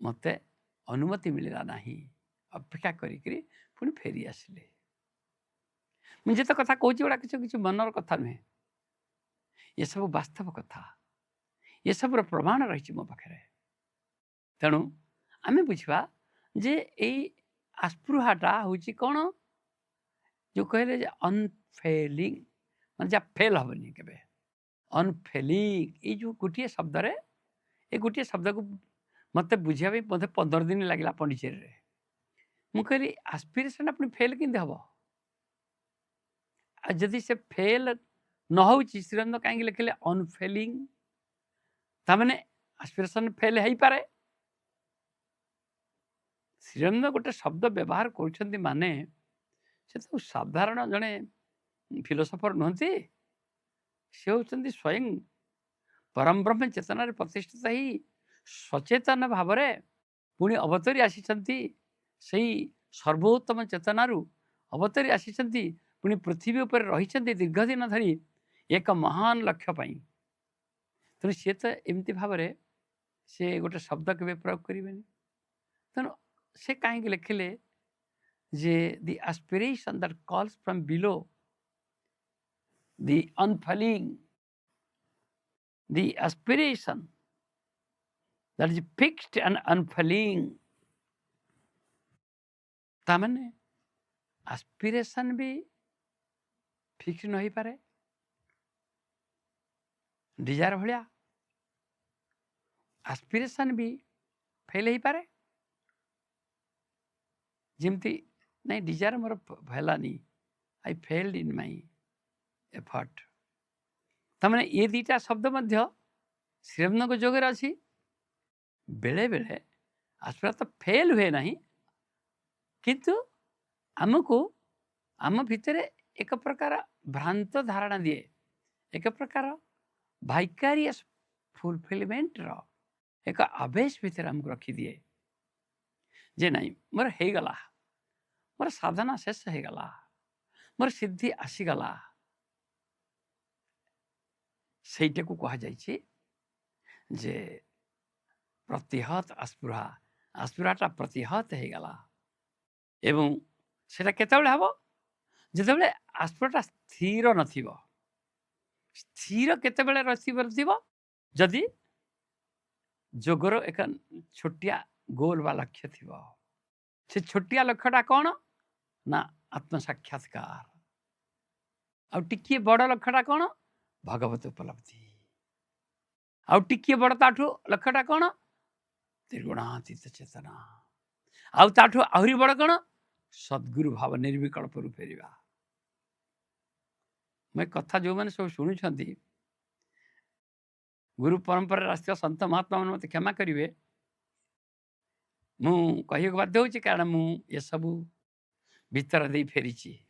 ମୋତେ ଅନୁମତି ମିଳିଲା ନାହିଁ। ଅପେକ୍ଷା କରିକିରି ପୁଣି ଫେରି ଆସିଲେ। ମୁଁ ଯେତେ କଥା କହୁଛି, ଗୁଡ଼ା କିଛି କିଛି ମନର କଥା ନୁହେଁ, ଏସବୁ ବାସ୍ତବ କଥା। ଏସବୁର ପ୍ରମାଣ ରହିଛି ମୋ ପାଖରେ। ତେଣୁ ଆମେ ବୁଝିବା ଯେ ଏଇ ଆସ୍ପୃହାଟା ହେଉଛି କ'ଣ? ଯେଉଁ କହିଲେ ଯେ ଅନଫେଲିଂ, ମାନେ ଯାହା ଫେଲ୍ ହେବନି କେବେ। ଅନଫେଲିଂ, ଏଇ ଯେଉଁ ଗୋଟିଏ ଶବ୍ଦରେ, ଏ ଗୋଟିଏ ଶବ୍ଦକୁ ମୋତେ ବୁଝିବା ପାଇଁ ମୋତେ 15 ଦିନ ଲାଗିଲା ପଣ୍ଡିଚେରୀରେ। ମୁଁ କହିଲି, ଆସ୍ପିରେସନ୍ଟା ପୁଣି ଫେଲ୍ କେମିତି ହେବ? ଆଉ ଯଦି ସେ ଫେଲ୍ ନ ହେଉଛି, ଶ୍ରୀଅରବିନ୍ଦ କାହିଁକି ଲେଖିଲେ ଅନଫେଲିଂ? ତାମାନେ ଆସ୍ପିରେସନ୍ ଫେଲ୍ ହେଇପାରେ। ଶ୍ରୀଅରବିନ୍ଦ ଗୋଟେ ଶବ୍ଦ ବ୍ୟବହାର କରୁଛନ୍ତି ମାନେ ସେ ତ ସାଧାରଣ ଜଣେ ଫିଲୋସଫର ନୁହନ୍ତି। ସେ ହେଉଛନ୍ତି ସ୍ୱୟଂ ପରମ ବ୍ରହ୍ମ ଚେତନାରେ ପ୍ରତିଷ୍ଠିତ ହେଇ ସଚେତନ ଭାବରେ ପୁଣି ଅବତରି ଆସିଛନ୍ତି। ସେଇ ସର୍ବୋତ୍ତମ ଚେତନାରୁ ଅବତରି ଆସିଛନ୍ତି, ପୁଣି ପୃଥିବୀ ଉପରେ ରହିଛନ୍ତି ଦୀର୍ଘ ଦିନ ଧରି ଏକ ମହାନ ଲକ୍ଷ୍ୟ ପାଇଁ। ତେଣୁ ସିଏ ତ ଏମିତି ଭାବରେ ସେ ଗୋଟେ ଶବ୍ଦ କେବେ ପ୍ରୟୋଗ କରିବେନି। ତେଣୁ ସେ କାହିଁକି ଲେଖିଲେ ଯେ the aspiration that calls from below, the unfailing, the aspiration that is fixed and unfailing? ତାମାନେ ଆସ୍ପିରେସନ୍ ବି ଫିକ୍ସ ନ ହେଇପାରେ ଡିଜାୟାର ଭଳିଆ, ଆସ୍ପିରେସନ୍ ବି ଫେଲ୍ ହେଇପାରେ। ଯେମିତି ନାଇଁ, ଡିଜାୟାର ମୋର ହେଲାନି, I failed in my effort. ତାମାନେ ଏ ଦୁଇଟା ଶବ୍ଦ ମଧ୍ୟ ଶ୍ରୀଅରବିନ୍ଦଙ୍କ ଯୋଗରେ ଅଛି। ବେଳେବେଳେ ଆସ୍ପିରେସନ୍ ତ ଫେଲ୍ ହୁଏ ନାହିଁ, କିନ୍ତୁ ଆମକୁ ଆମ ଭିତରେ ଏକ ପ୍ରକାର ଭ୍ରାନ୍ତ ଧାରଣା ଦିଏ, ଏକ ପ୍ରକାର ଭାଇକାରିୟସ୍ ଫୁଲଫିଲମେଣ୍ଟର ଏକ ଆବେଶ ଭିତରେ ଆମକୁ ରଖିଦିଏ ଯେ ନାଇଁ, ମୋର ହେଇଗଲା, ମୋର ସାଧନା ଶେଷ ହେଇଗଲା, ମୋର ସିଦ୍ଧି ଆସିଗଲା। ସେଇଟାକୁ କୁହାଯାଇଛି ଯେ ପ୍ରତିହତ ଆସ୍ପୃହା। ଆସ୍ପୃହାଟା ପ୍ରତିହତ ହେଇଗଲା। ଏବଂ ସେଇଟା କେତେବେଳେ ହେବ? ଯେତେବେଳେ ଆସ୍ପୃହାଟା ସ୍ଥିର ନଥିବ। ସ୍ଥିର କେତେବେଳେ ରହିଥିବ? ଯଦି ଯୋଗର ଏକ ଛୋଟିଆ ଗୋଲ ବା ଲକ୍ଷ୍ୟ ଥିବ। ସେ ଛୋଟିଆ ଲକ୍ଷ୍ୟଟା କ'ଣ ନା ଆତ୍ମସାକ୍ଷାତକାର। ଆଉ ଟିକିଏ ବଡ଼ ଲକ୍ଷ୍ୟଟା କ'ଣ? ଭଗବତ ଉପଲବ୍ଧି। ଆଉ ଟିକିଏ ବଡ଼ ତାଠୁ ଲକ୍ଷ୍ୟଟା କ'ଣ? ତ୍ରିଗୁଣାତୀତ ଚେତନା। ଆଉ ତାଠୁ ଆହୁରି ବଡ଼ କ'ଣ? ସଦ୍ଗୁରୁ ଭାବ, ନିର୍ବିକଳ୍ପରୁ ଫେରିବା। ମୁଁ ଏ କଥା ଯେଉଁମାନେ ସବୁ ଶୁଣୁଛନ୍ତି, ଗୁରୁ ପରମ୍ପରାରେ ଆସିଥିବା ସନ୍ଥ ମହାତ୍ମା ମାନେ ମୋତେ କ୍ଷମା କରିବେ, ମୁଁ କହିବାକୁ ବାଧ୍ୟ ହେଉଛି, କାରଣ ମୁଁ ଏସବୁ ଭିତର ଦେଇ ଫେରିଛି।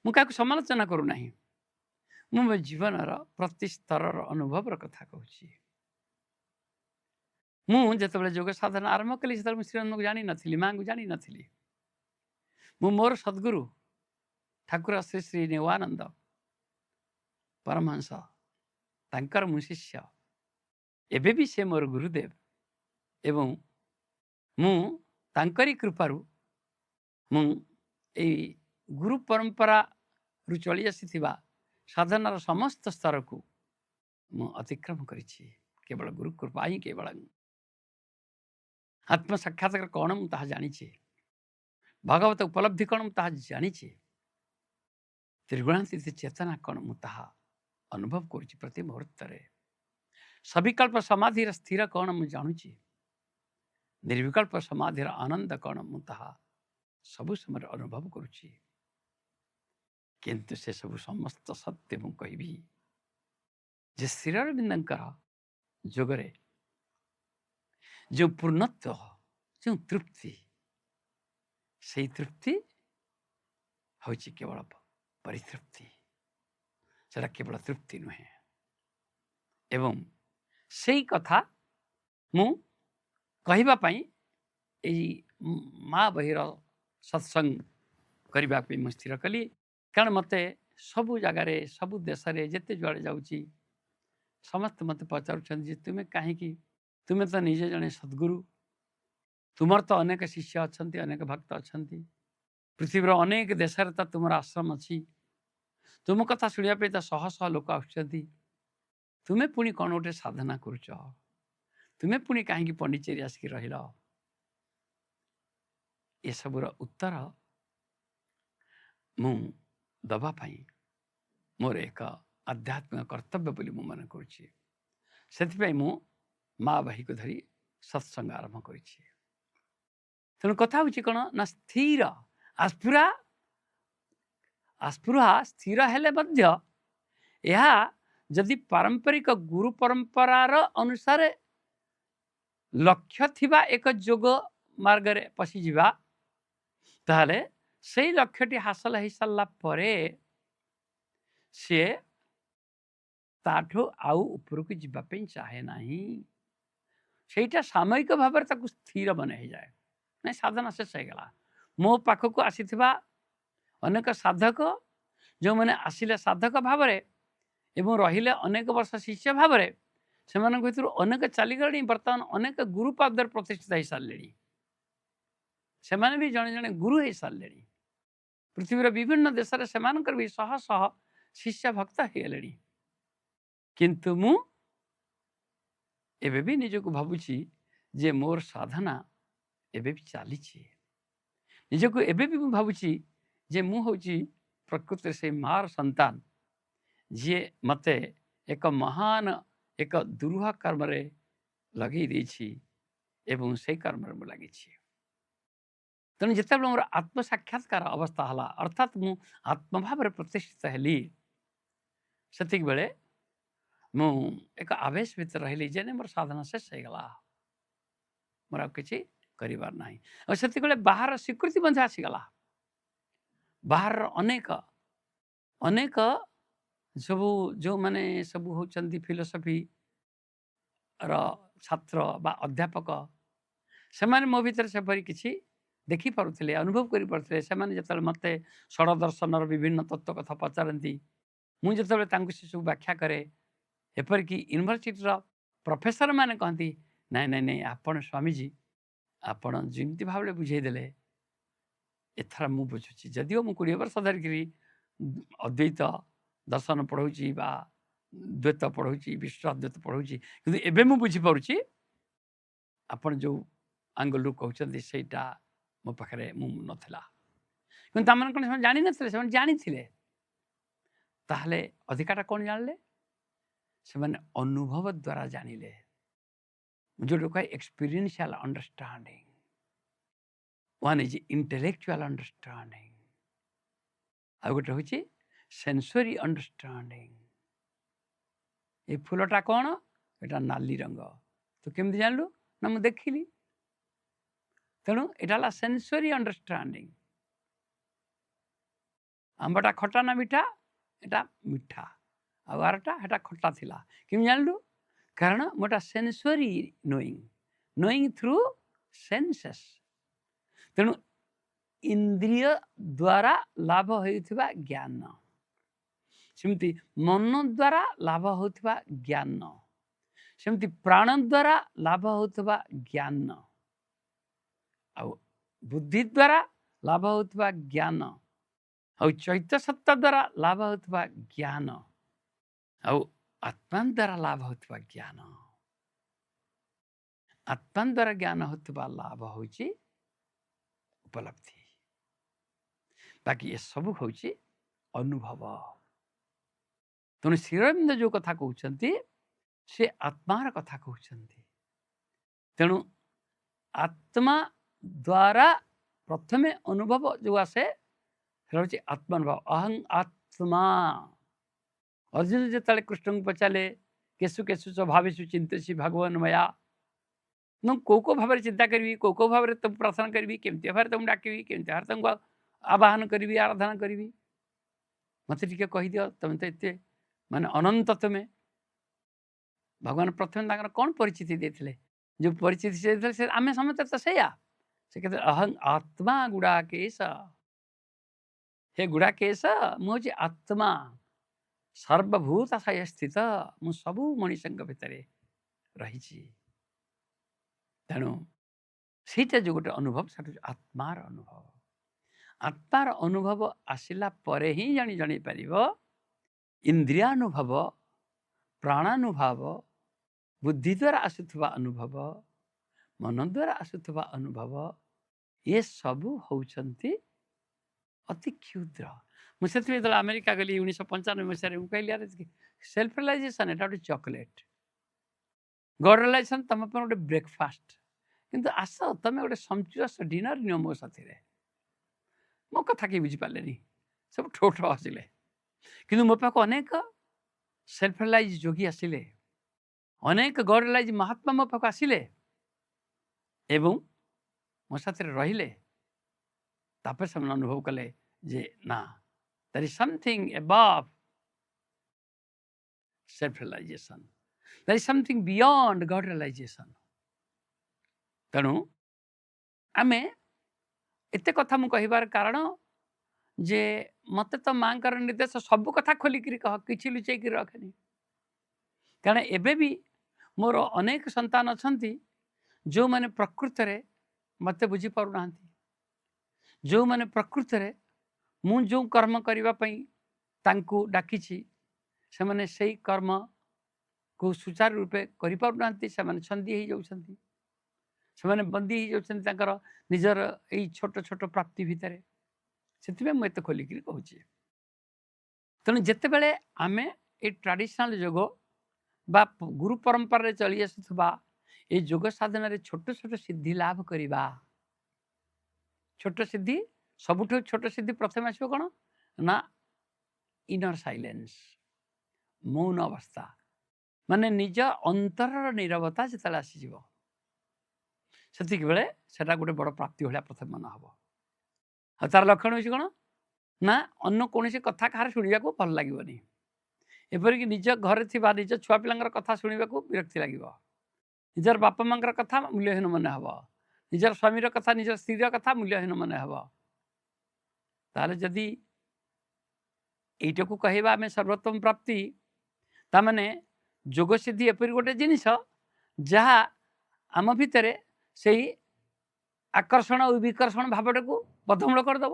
ମୁଁ କାହାକୁ ସମାଲୋଚନା କରୁନାହିଁ, ମୁଁ ମୋ ଜୀବନର ପ୍ରତି ସ୍ତରର ଅନୁଭବର କଥା କହୁଛି। ମୁଁ ଯେତେବେଳେ ଯୋଗ ସାଧନା ଆରମ୍ଭ କଲି, ସେତେବେଳେ ମୁଁ ଶ୍ରୀଅରବିନ୍ଦଙ୍କୁ ଜାଣିନଥିଲି, ମାଆଙ୍କୁ ଜାଣିନଥିଲି। ମୁଁ ମୋର ସଦ୍ଗୁରୁ ଠାକୁର ଶ୍ରୀ ଶ୍ରୀ ନିଗମାନନ୍ଦ ପରମହଂସ, ତାଙ୍କର ମୁଁ ଶିଷ୍ୟ। ଏବେ ବି ସେ ମୋର ଗୁରୁଦେବ ଏବଂ ମୁଁ ତାଙ୍କରି କୃପାରୁ ମୁଁ ଏଇ ଗୁରୁ ପରମ୍ପରାରୁ ଚଳି ଆସିଥିବା ସାଧନାର ସମସ୍ତ ସ୍ତରକୁ ମୁଁ ଅତିକ୍ରମ କରିଛି। କେବଳ ଗୁରୁ କୃପା ହିଁ। କେବଳ ଆତ୍ମସାକ୍ଷାତକାର କ'ଣ, ମୁଁ ତାହା ଜାଣିଛି। ଭଗବତ ଉପଲବ୍ଧି କ'ଣ, ମୁଁ ତାହା ଜାଣିଛି। ତ୍ରିଗୁଣାତୀତ ଚେତନା କ'ଣ, ମୁଁ ତାହା ଅନୁଭବ କରୁଛି ପ୍ରତି ମୁହୂର୍ତ୍ତରେ। ସବିକଳ୍ପ ସମାଧିର ସ୍ଥିର କ'ଣ, ମୁଁ ଜାଣୁଛି। ନିର୍ବିକଳ୍ପ ସମାଧିର ଆନନ୍ଦ କ'ଣ, ମୁଁ ତାହା ସବୁ ସମୟରେ ଅନୁଭବ କରୁଛି। କିନ୍ତୁ ସେସବୁ ସମସ୍ତ ସତ୍ୟ ମୁଁ କହିବି ଯେ ଶ୍ରୀଅରବିନ୍ଦଙ୍କର ଯୋଗରେ ଯେଉଁ ପୂର୍ଣ୍ଣତ୍ୱ, ଯେଉଁ ତୃପ୍ତି, ସେଇ ତୃପ୍ତି ହେଉଛି କେବଳ ପରିତୃପ୍ତି। ସେଟା କେବଳ ତୃପ୍ତି ନୁହେଁ। ଏବଂ ସେଇ କଥା ମୁଁ କହିବା ପାଇଁ ଏଇ ମା ବହିର ସତ୍ସଙ୍ଗ କରିବା ପାଇଁ ମୁଁ ସ୍ଥିର କଲି। କାରଣ ମୋତେ ସବୁ ଜାଗାରେ, ସବୁ ଦେଶରେ, ଯେତେ ଯୁଆଡ଼େ ଯାଉଛି, ସମସ୍ତେ ମୋତେ ପଚାରୁଛନ୍ତି ଯେ ତୁମେ କାହିଁକି, ତୁମେ ତ ନିଜେ ଜଣେ ସଦ୍ଗୁରୁ, ତୁମର ତ ଅନେକ ଶିଷ୍ୟ ଅଛନ୍ତି, ଅନେକ ଭକ୍ତ ଅଛନ୍ତି, ପୃଥିବୀର ଅନେକ ଦେଶରେ ତ ତୁମର ଆଶ୍ରମ ଅଛି, ତୁମ କଥା ଶୁଣିବା ପାଇଁ ତ ଶହ ଶହ ଲୋକ ଆସୁଛନ୍ତି, ତୁମେ ପୁଣି କ'ଣ ଗୋଟେ ସାଧନା କରୁଛ? ତୁମେ ପୁଣି କାହିଁକି ପଣ୍ଡିଚେରୀ ଆସିକି ରହିଲ? ଏସବୁର ଉତ୍ତର ମୁଁ ଦେବା ପାଇଁ ମୋର ଏକ ଆଧ୍ୟାତ୍ମିକ କର୍ତ୍ତବ୍ୟ ବୋଲି ମୁଁ ମନେ କରୁଛି। ସେଥିପାଇଁ ମୁଁ ମା ବହିକୁ ଧରି ସତ୍ସଙ୍ଗ ଆରମ୍ଭ କରିଛି। ତେଣୁ କଥା ହେଉଛି କ'ଣ ନା ସ୍ଥିର ଆସ୍ପୃହା, ଆସ୍ପୃହା ସ୍ଥିର ହେଲେ ମଧ୍ୟ ଏହା ଯଦି ପାରମ୍ପରିକ ଗୁରୁ ପରମ୍ପରାର ଅନୁସାରେ ଲକ୍ଷ୍ୟ ଥିବା ଏକ ଯୋଗ ମାର୍ଗରେ ପଶିଯିବା, ତାହେଲେ ସେଇ ଲକ୍ଷ୍ୟଟି ହାସଲ ହେଇସାରିଲା ପରେ ସିଏ ତାଠୁ ଆଉ ଉପରକୁ ଯିବା ପାଇଁ ଚାହେଁ ନାହିଁ। ସେଇଟା ସାମୟିକ ଭାବରେ ତାକୁ ସ୍ଥିର ମନେ ହେଇଯାଏ, ନାଇଁ, ସାଧନା ଶେଷ ହେଇଗଲା। ମୋ ପାଖକୁ ଆସିଥିବା ଅନେକ ସାଧକ, ଯେଉଁମାନେ ଆସିଲେ ସାଧକ ଭାବରେ ଏବଂ ରହିଲେ ଅନେକ ବର୍ଷ ଶିଷ୍ୟ ଭାବରେ, ସେମାନଙ୍କ ଭିତରୁ ଅନେକ ଚାଲିଗଲେଣି, ବର୍ତ୍ତମାନ ଅନେକ ଗୁରୁ ପାଦରେ ପ୍ରତିଷ୍ଠିତ ହେଇସାରିଲେଣି। ସେମାନେ ବି ଜଣେ ଜଣେ ଗୁରୁ ହେଇସାରିଲେଣି। ପୃଥିବୀର ବିଭିନ୍ନ ଦେଶରେ ସେମାନଙ୍କର ବି ଶହ ଶହ ଶିଷ୍ୟ ଭକ୍ତ ହେଇଗଲେଣି। କିନ୍ତୁ ମୁଁ ଏବେ ବି ନିଜକୁ ଭାବୁଛି ଯେ ମୋର ସାଧନା ଏବେ ବି ଚାଲିଛି। ନିଜକୁ ଏବେ ବି ମୁଁ ଭାବୁଛି ଯେ ମୁଁ ହେଉଛି ପ୍ରକୃତରେ ସେଇ ମାର ସନ୍ତାନ, ଯିଏ ମୋତେ ଏକ ମହାନ, ଏକ ଦୁରୂହ କର୍ମରେ ଲଗେଇ ଦେଇଛି ଏବଂ ସେଇ କର୍ମରେ ମୁଁ ଲାଗିଛି। ତେଣୁ ଯେତେବେଳେ ମୋର ଆତ୍ମସାକ୍ଷାତକାର ଅବସ୍ଥା ହେଲା, ଅର୍ଥାତ୍ ମୁଁ ଆତ୍ମଭାବରେ ପ୍ରତିଷ୍ଠିତ ହେଲି, ସେତିକି ବେଳେ ମୁଁ ଏକ ଆବେଶ ଭିତରେ ରହିଲି ଯେ ମୋର ସାଧନା ଶେଷ ହେଇଗଲା, ମୋର ଆଉ କିଛି କରିବାର ନାହିଁ। ଆଉ ସେତିକିବେଳେ ବାହାର ସ୍ୱୀକୃତି ମଧ୍ୟ ଆସିଗଲା। ବାହାରର ଅନେକ ଅନେକ ସବୁ ଯେଉଁମାନେ ସବୁ ହେଉଛନ୍ତି ଫିଲୋସଫିର ଛାତ୍ର ବା ଅଧ୍ୟାପକ, ସେମାନେ ମୋ ଭିତରେ ସେପରି କିଛି ଦେଖିପାରୁଥିଲେ, ଅନୁଭବ କରିପାରୁଥିଲେ। ସେମାନେ ଯେତେବେଳେ ମୋତେ ଷଡ଼ଦର୍ଶନର ବିଭିନ୍ନ ତତ୍ତ୍ୱ କଥା ପଚାରନ୍ତି, ମୁଁ ଯେତେବେଳେ ତାଙ୍କୁ ସେସବୁ ବ୍ୟାଖ୍ୟା କରେ, ଏପରିକି ୟୁନିଭର୍ସିଟିର ପ୍ରଫେସର ମାନେ କହନ୍ତି, "ନାଇଁ ନାଇଁ ନାଇଁ, ଆପଣ ସ୍ୱାମୀଜୀ, ଆପଣ ଯେମିତି ଭାବରେ ବୁଝେଇଦେଲେ, ଏଥର ମୁଁ ବୁଝୁଛି। ଯଦିଓ ମୁଁ 20 ବର୍ଷ ଧରିକିରି ଅଦ୍ୱୈତ ଦର୍ଶନ ପଢ଼ଉଛି ବା ଦ୍ୱୈତ ପଢ଼ଉଛି, ବିଶିଷ୍ଟାଦ୍ୱୈତ ପଢ଼ଉଛି, କିନ୍ତୁ ଏବେ ମୁଁ ବୁଝିପାରୁଛି ଆପଣ ଯେଉଁ ଆଙ୍ଗଲରୁ କହୁଛନ୍ତି ସେଇଟା ମୋ ପାଖରେ ମୁଁ ନଥିଲା। କିନ୍ତୁ ତାମାନେ କ'ଣ ସେମାନେ ଜାଣିନଥିଲେ? ସେମାନେ ଜାଣିଥିଲେ। ତାହେଲେ ଅଧିକାଟା କ'ଣ ଜାଣିଲେ? ସେମାନେ ଅନୁଭବ ଦ୍ୱାରା ଜାଣିଲେ, ଯେଉଁଟା କହେ experiential understanding. One is intellectual understanding, ଆଉ ଗୋଟେ ହେଉଛି ସେନ୍ସୋରି ଅଣ୍ଡରଷ୍ଟାଣ୍ଡିଂ। ଏ ଫୁଲଟା କ'ଣ? ଏଇଟା ନାଲି ରଙ୍ଗ। ତୁ କେମିତି ଜାଣିଲୁ? ନା, ମୁଁ ଦେଖିଲି। ତେଣୁ ଏଇଟା ହେଲା ସେନ୍ସୋରି ଅଣ୍ଡରଷ୍ଟାଣ୍ଡିଂ। ଆମ୍ବଟା ଖଟା ନା ମିଠା? ଏଟା ମିଠା। ଆଉ ଆରଟା, ସେଟା ଖଟା ଥିଲା। କେମିତି ଜାଣିଲୁ? କାରଣ ମୁଁ ଏଟା sensory knowing, knowing through senses। ତେଣୁ ଇନ୍ଦ୍ରିୟ ଦ୍ୱାରା ଲାଭ ହେଉଥିବା ଜ୍ଞାନ, ସେମିତି ମନ ଦ୍ୱାରା ଲାଭ ହେଉଥିବା ଜ୍ଞାନ, ସେମିତି ପ୍ରାଣ ଦ୍ୱାରା ଲାଭ ହେଉଥିବା ଜ୍ଞାନ, ଆଉ ବୁଦ୍ଧି ଦ୍ୱାରା ଲାଭ ହେଉଥିବା ଜ୍ଞାନ, ଆଉ ଚୈତ୍ୟ ସତ୍ତା ଦ୍ୱାରା ଲାଭ ହେଉଥିବା ଜ୍ଞାନ, ଆଉ ଆତ୍ମା ଦ୍ୱାରା ଲାଭ ହେଉଥିବା ଜ୍ଞାନ। ଆତ୍ମା ଦ୍ୱାରା ଜ୍ଞାନ ହେଉଥିବା ଲାଭ ହେଉଛି ଉପଲବ୍ଧି। ବାକି ଏସବୁ ହେଉଛି ଅନୁଭବ। ତେଣୁ ଶ୍ରୀଅରବିନ୍ଦ ଯେଉଁ କଥା କହୁଛନ୍ତି, ସେ ଆତ୍ମାର କଥା କହୁଛନ୍ତି। ତେଣୁ ଆତ୍ମା ଦ୍ୱାରା ପ୍ରଥମେ ଅନୁଭବ ଯେଉଁ ଆସେ, ସେଟା ହେଉଛି ଆତ୍ମାନୁଭବ। ଅହଂ ଆତ୍ମା। ଅର୍ଜୁନ ଯେତେବେଳେ କୃଷ୍ଣଙ୍କୁ ପଚାରିଲେ, "କେଷୁ କେଷୁ ଚ ଭାବେଷୁ ଚିନ୍ତ୍ୟୋಽସି ଭଗବନ୍ ମୟା", ମୁଁ କେଉଁ କେଉଁ ଭାବରେ ଚିନ୍ତା କରିବି, କେଉଁ କେଉଁ ଭାବରେ ତୁମକୁ ପ୍ରାର୍ଥନା କରିବି, କେମିତି ଭାବରେ ତୁମକୁ ଡାକିବି, କେମିତି ଭାବରେ ତୁମକୁ ଆବାହନ କରିବି, ଆରାଧନା କରିବି, ମୋତେ ଟିକେ କହିଦିଅ। ତୁମେ ତ ଏତେ ମାନେ ଅନନ୍ତ ତୁମେ। ଭଗବାନ ପ୍ରଥମେ ତାଙ୍କର କ'ଣ ପରିଚିତି ଦେଇଥିଲେ? ଯେଉଁ ପରିଚିତି ସେ ଦେଇଥିଲେ, ସେ ଆମେ ସମସ୍ତେ ତ ସେଇଆ। ସେ କେତେ ଅହଂ ଆତ୍ମା ଗୁଡ଼ାକେଶ। ହେ ଗୁଡ଼ାକେଶ, ମୁଁ ହେଉଛି ଆତ୍ମା, ସର୍ବଭୂତାଶୟ ସ୍ଥିତ। ମୁଁ ସବୁ ମଣିଷଙ୍କ ଭିତରେ ରହିଛି। ତେଣୁ ସେଇଟା ଯେଉଁ ଗୋଟେ ଅନୁଭବ, ସେଟା ହେଉଛି ଆତ୍ମାର ଅନୁଭବ। ଆତ୍ମାର ଅନୁଭବ ଆସିଲା ପରେ ହିଁ ଜାଣିପାରିବ ଇନ୍ଦ୍ରିୟାନୁଭବ, ପ୍ରାଣାନୁଭବ, ବୁଦ୍ଧି ଦ୍ୱାରା ଆସୁଥିବା ଅନୁଭବ, ମନ ଦ୍ୱାରା ଆସୁଥିବା ଅନୁଭବ, ଏସବୁ ହେଉଛନ୍ତି ଅତି କ୍ଷୁଦ୍ର। ମୁଁ ସେଥିପାଇଁ ଯେତେବେଳେ ଆମେରିକା ଗଲି 1995 ମସିହାରେ, ମୁଁ କହିଲି, ଆରେ, ସେଲ୍ଫ ରିଲାଇଜେସନ୍ ଏଇଟା ଗୋଟେ ଚକୋଲେଟ୍, ଗଡ୍ ରିଲାଇଜେସନ୍ ତୁମ ପାଇଁ ଗୋଟେ ବ୍ରେକଫାଷ୍ଟ, କିନ୍ତୁ ଆସ ତମେ ଗୋଟେ ସମ୍ପଚୁଅସ୍ ଡିନର ନିଅ ମୋ ସାଥିରେ। ମୋ କଥା କେହି ବୁଝିପାରିଲେନି, ସବୁ ଠୋ ଠୋ ହସିଲେ। କିନ୍ତୁ ମୋ ପାଖକୁ ଅନେକ ସେଲ୍ଫ ରିଲାଇଜ୍ ଯୋଗୀ ଆସିଲେ, ଅନେକ ଗଡ୍ ରିଲାଇଜ୍ ମହାତ୍ମା ମୋ ପାଖକୁ ଆସିଲେ ଏବଂ ମୋ ସାଥିରେ ରହିଲେ। ତାପରେ ସେମାନେ ଅନୁଭବ କଲେ ଯେ ନା, there is something above self realization, there is something beyond God realization। ତେଣୁ ଆମେ ଏତେ କଥା ମୁଁ କହିବାର କାରଣ ଯେ ମୋତେ ତ ମାଙ୍କର ନିର୍ଦ୍ଦେଶ, ସବୁ କଥା ଖୋଲିକିରି କହ, କିଛି ଲୁଚେଇକିରି ରଖେନି। କାରଣ ଏବେ ବି ମୋର ଅନେକ ସନ୍ତାନ ଅଛନ୍ତି, ଯେଉଁମାନେ ପ୍ରକୃତରେ ମୋତେ ବୁଝିପାରୁନାହାନ୍ତି, ଯେଉଁମାନେ ପ୍ରକୃତରେ ମୁଁ ଯେଉଁ କର୍ମ କରିବା ପାଇଁ ତାଙ୍କୁ ଡାକିଛି, ସେମାନେ ସେଇ କର୍ମକୁ ସୁଚାରୁ ରୂପେ କରିପାରୁନାହାନ୍ତି। ସେମାନେ ଛନ୍ଦି ହେଇଯାଉଛନ୍ତି, ସେମାନେ ବନ୍ଦୀ ହେଇଯାଉଛନ୍ତି ତାଙ୍କର ନିଜର ଏଇ ଛୋଟ ଛୋଟ ପ୍ରାପ୍ତି ଭିତରେ। ସେଥିପାଇଁ ମୁଁ ଏତେ ଖୋଲିକିରି କହୁଛି। ତେଣୁ ଯେତେବେଳେ ଆମେ ଏଇ ଟ୍ରାଡ଼ିସନାଲ ଯୋଗ ବା ଗୁରୁ ପରମ୍ପରାରେ ଚଳି ଆସୁଥିବା ଏଇ ଯୋଗ ସାଧନାରେ ଛୋଟ ଛୋଟ ସିଦ୍ଧି ଲାଭ କରିବା, ଛୋଟ ସିଦ୍ଧି, ସବୁଠୁ ଛୋଟ ସିଦ୍ଧି ପ୍ରଥମେ ଆସିବ କ'ଣ ନା ଇନର ସାଇଲେନ୍ସ, ମୌନ ଅବସ୍ଥା। ମାନେ ନିଜ ଅନ୍ତରର ନିରବତା ଯେତେବେଳେ ଆସିଯିବ, ସେତିକି ବେଳେ ସେଟା ଗୋଟେ ବଡ଼ ପ୍ରାପ୍ତି ଭଳିଆ ପ୍ରଥମେ ମନେ ହେବ। ଆଉ ତାର ଲକ୍ଷଣ ହେଉଛି କ'ଣ ନା ଅନ୍ୟ କୌଣସି କଥା କାହାର ଶୁଣିବାକୁ ଭଲ ଲାଗିବନି। ଏପରିକି ନିଜ ଘରେ ଥିବା ନିଜ ଛୁଆ ପିଲାଙ୍କର କଥା ଶୁଣିବାକୁ ବିରକ୍ତି ଲାଗିବ। ନିଜର ବାପା ମାଙ୍କର କଥା ମୂଲ୍ୟହୀନ ମନେ ହେବ। ନିଜର ସ୍ୱାମୀର କଥା, ନିଜର ସ୍ତ୍ରୀର କଥା ମୂଲ୍ୟହୀନ ମନେ ହେବ। ତାହେଲେ ଯଦି ଏଇଟାକୁ କହିବା ଆମେ ସର୍ବୋତ୍ତମ ପ୍ରାପ୍ତି, ତାମାନେ ଯୋଗ ସିଦ୍ଧି ଏପରି ଗୋଟେ ଜିନିଷ ଯାହା ଆମ ଭିତରେ ସେଇ ଆକର୍ଷଣ ଓ ବିକର୍ଷଣ ଭାବଟାକୁ ବଦ୍ଧମୂଳ କରିଦେବ।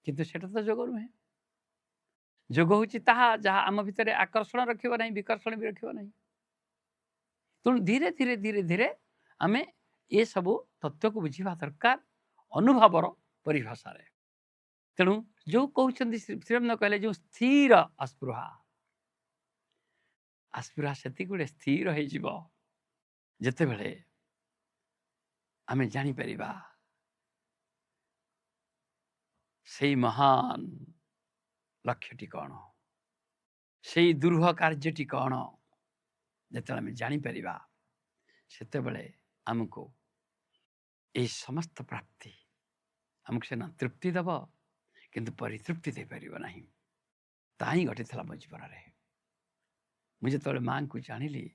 କିନ୍ତୁ ସେଟା ତ ଯୋଗ ନୁହେଁ। ଯୋଗ ହେଉଛି ତାହା ଯାହା ଆମ ଭିତରେ ଆକର୍ଷଣ ରଖିବ ନାହିଁ, ବିକର୍ଷଣ ବି ରଖିବ ନାହିଁ। ତେଣୁ ଧୀରେ ଧୀରେ ଧୀରେ ଧୀରେ ଆମେ ଏସବୁ ତତ୍ତ୍ୱକୁ ବୁଝିବା ଦରକାର ଅନୁଭବର ପରିଭାଷାରେ। ତେଣୁ ଯେଉଁ କହୁଛନ୍ତି, ଶ୍ରୀଅରବିନ୍ଦ କହିଲେ ଯେଉଁ ସ୍ଥିର ଆସ୍ପୃହା, ଆସ୍ପୃହା ସେତିକି ବେଳେ ସ୍ଥିର ହେଇଯିବ ଯେତେବେଳେ ଆମେ ଜାଣିପାରିବା ସେଇ ମହାନ ଲକ୍ଷ୍ୟଟି କ'ଣ, ସେଇ ଦୁରୂହ କାର୍ଯ୍ୟଟି କ'ଣ। ଯେତେବେଳେ ଆମେ ଜାଣିପାରିବା, ସେତେବେଳେ ଆମକୁ ଏଇ ସମସ୍ତ ପ୍ରାପ୍ତି ଆମକୁ ସିନା ତୃପ୍ତି ଦେବ, କିନ୍ତୁ ପରିତୃପ୍ତି ଦେଇପାରିବ ନାହିଁ। ତାହା ହିଁ ଘଟିଥିଲା ମୋ ଜୀବନରେ। ମୁଁ ଯେତେବେଳେ ମାଆଙ୍କୁ ଜାଣିଲି,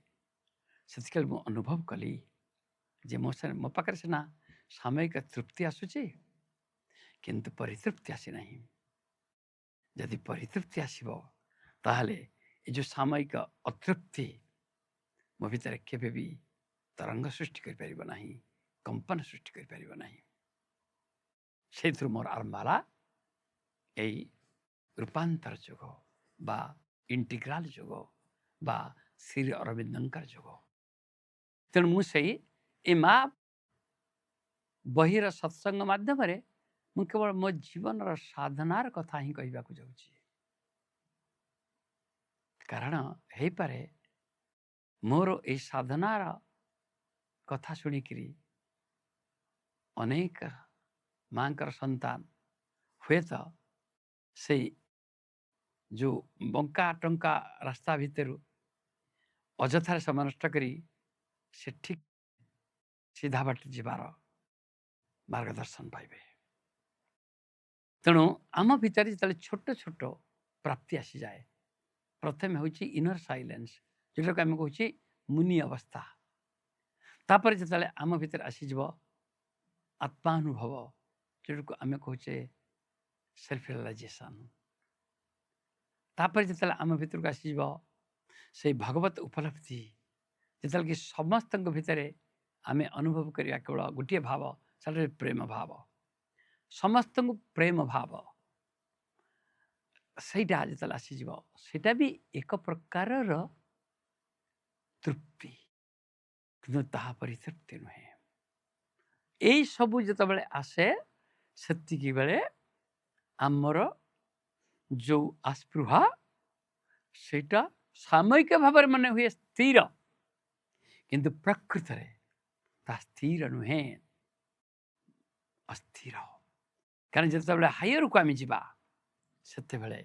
ସେତିକିବେଳେ ମୁଁ ଅନୁଭବ କଲି ଯେ ମୋ ପାଖରେ ସିନା ସାମୟିକ ତୃପ୍ତି ଆସୁଛି, କିନ୍ତୁ ପରିତୃପ୍ତି ଆସିନାହିଁ। ଯଦି ପରିତୃପ୍ତି ଆସିବ, ତାହେଲେ ଏ ଯେଉଁ ସାମୟିକ ଅତୃପ୍ତି ମୋ ଭିତରେ କେବେ ବି ତରଙ୍ଗ ସୃଷ୍ଟି କରିପାରିବ ନାହିଁ, କମ୍ପନ ସୃଷ୍ଟି କରିପାରିବ ନାହିଁ। ସେଇଥିରୁ ମୋର ଆରମ୍ଭ ହେଲା ଏଇ ରୂପାନ୍ତର ଯୋଗ ବା ଇଣ୍ଟିଗ୍ରାଲ ଯୋଗ ବା ଶ୍ରୀ ଅରବିନ୍ଦଙ୍କର ଯୋଗ। ତେଣୁ ମୁଁ ସେଇ ଏ ମା ବହିର ସତ୍ସଙ୍ଗ ମାଧ୍ୟମରେ ମୁଁ କେବଳ ମୋ ଜୀବନର ସାଧନାର କଥା ହିଁ କହିବାକୁ ଯାଉଛି। କାରଣ ହେଇପାରେ ମୋର ଏଇ ସାଧନାର କଥା ଶୁଣିକିରି ଅନେକ ମାଙ୍କର ସନ୍ତାନ ହୁଏତ ସେଇ ଯେଉଁ ବଙ୍କା ଟଙ୍କା ରାସ୍ତା ଭିତରୁ ଅଯଥାରେ ସମୟ ନଷ୍ଟ କରି ସେ ଠିକ୍ ସିଧା ବାଟ ଯିବାର ମାର୍ଗଦର୍ଶନ ପାଇବେ। ତେଣୁ ଆମ ଭିତରେ ଯେତେବେଳେ ଛୋଟ ଛୋଟ ପ୍ରାପ୍ତି ଆସିଯାଏ, ପ୍ରଥମେ ହେଉଛି ଇନର ସାଇଲେନ୍ସ, ଯେଉଁଟାକୁ ଆମେ କହୁଛେ ମୁନି ଅବସ୍ଥା। ତାପରେ ଯେତେବେଳେ ଆମ ଭିତରେ ଆସିଯିବ ଆତ୍ମାନୁଭବ, ଯେଉଁଟାକୁ ଆମେ କହୁଛେ ସେଲ୍ଫ ରିଅଲାଇଜେସନ୍। ତାପରେ ଯେତେବେଳେ ଆମ ଭିତରକୁ ଆସିଯିବ ସେଇ ଭଗବତ ଉପଲବ୍ଧି, ଯେତେବେଳେ କି ସମସ୍ତଙ୍କ ଭିତରେ ଆମେ ଅନୁଭବ କରିବା କେବଳ ଗୋଟିଏ ଭାବ, ସେଟା ପ୍ରେମ ଭାବ, ସମସ୍ତଙ୍କୁ ପ୍ରେମ ଭାବ, ସେଇଟା ଯେତେବେଳେ ଆସିଯିବ, ସେଇଟା ବି ଏକ ପ୍ରକାରର ତୃପ୍ତି, କିନ୍ତୁ ତାହା ପରିତୃପ୍ତି ନୁହେଁ। ଏଇସବୁ ଯେତେବେଳେ ଆସେ, ସେତିକି ବେଳେ ଆମର ଯେଉଁ ଆସ୍ପୃହା, ସେଇଟା ସାମୟିକ ଭାବରେ ମନେ ହୁଏ ସ୍ଥିର, କିନ୍ତୁ ପ୍ରକୃତରେ ତାହା ସ୍ଥିର ନୁହେଁ, ଅସ୍ଥିର। କାରଣ ଯେତେବେଳେ ହାୟରକୁ ଆମେ ଯିବା, ସେତେବେଳେ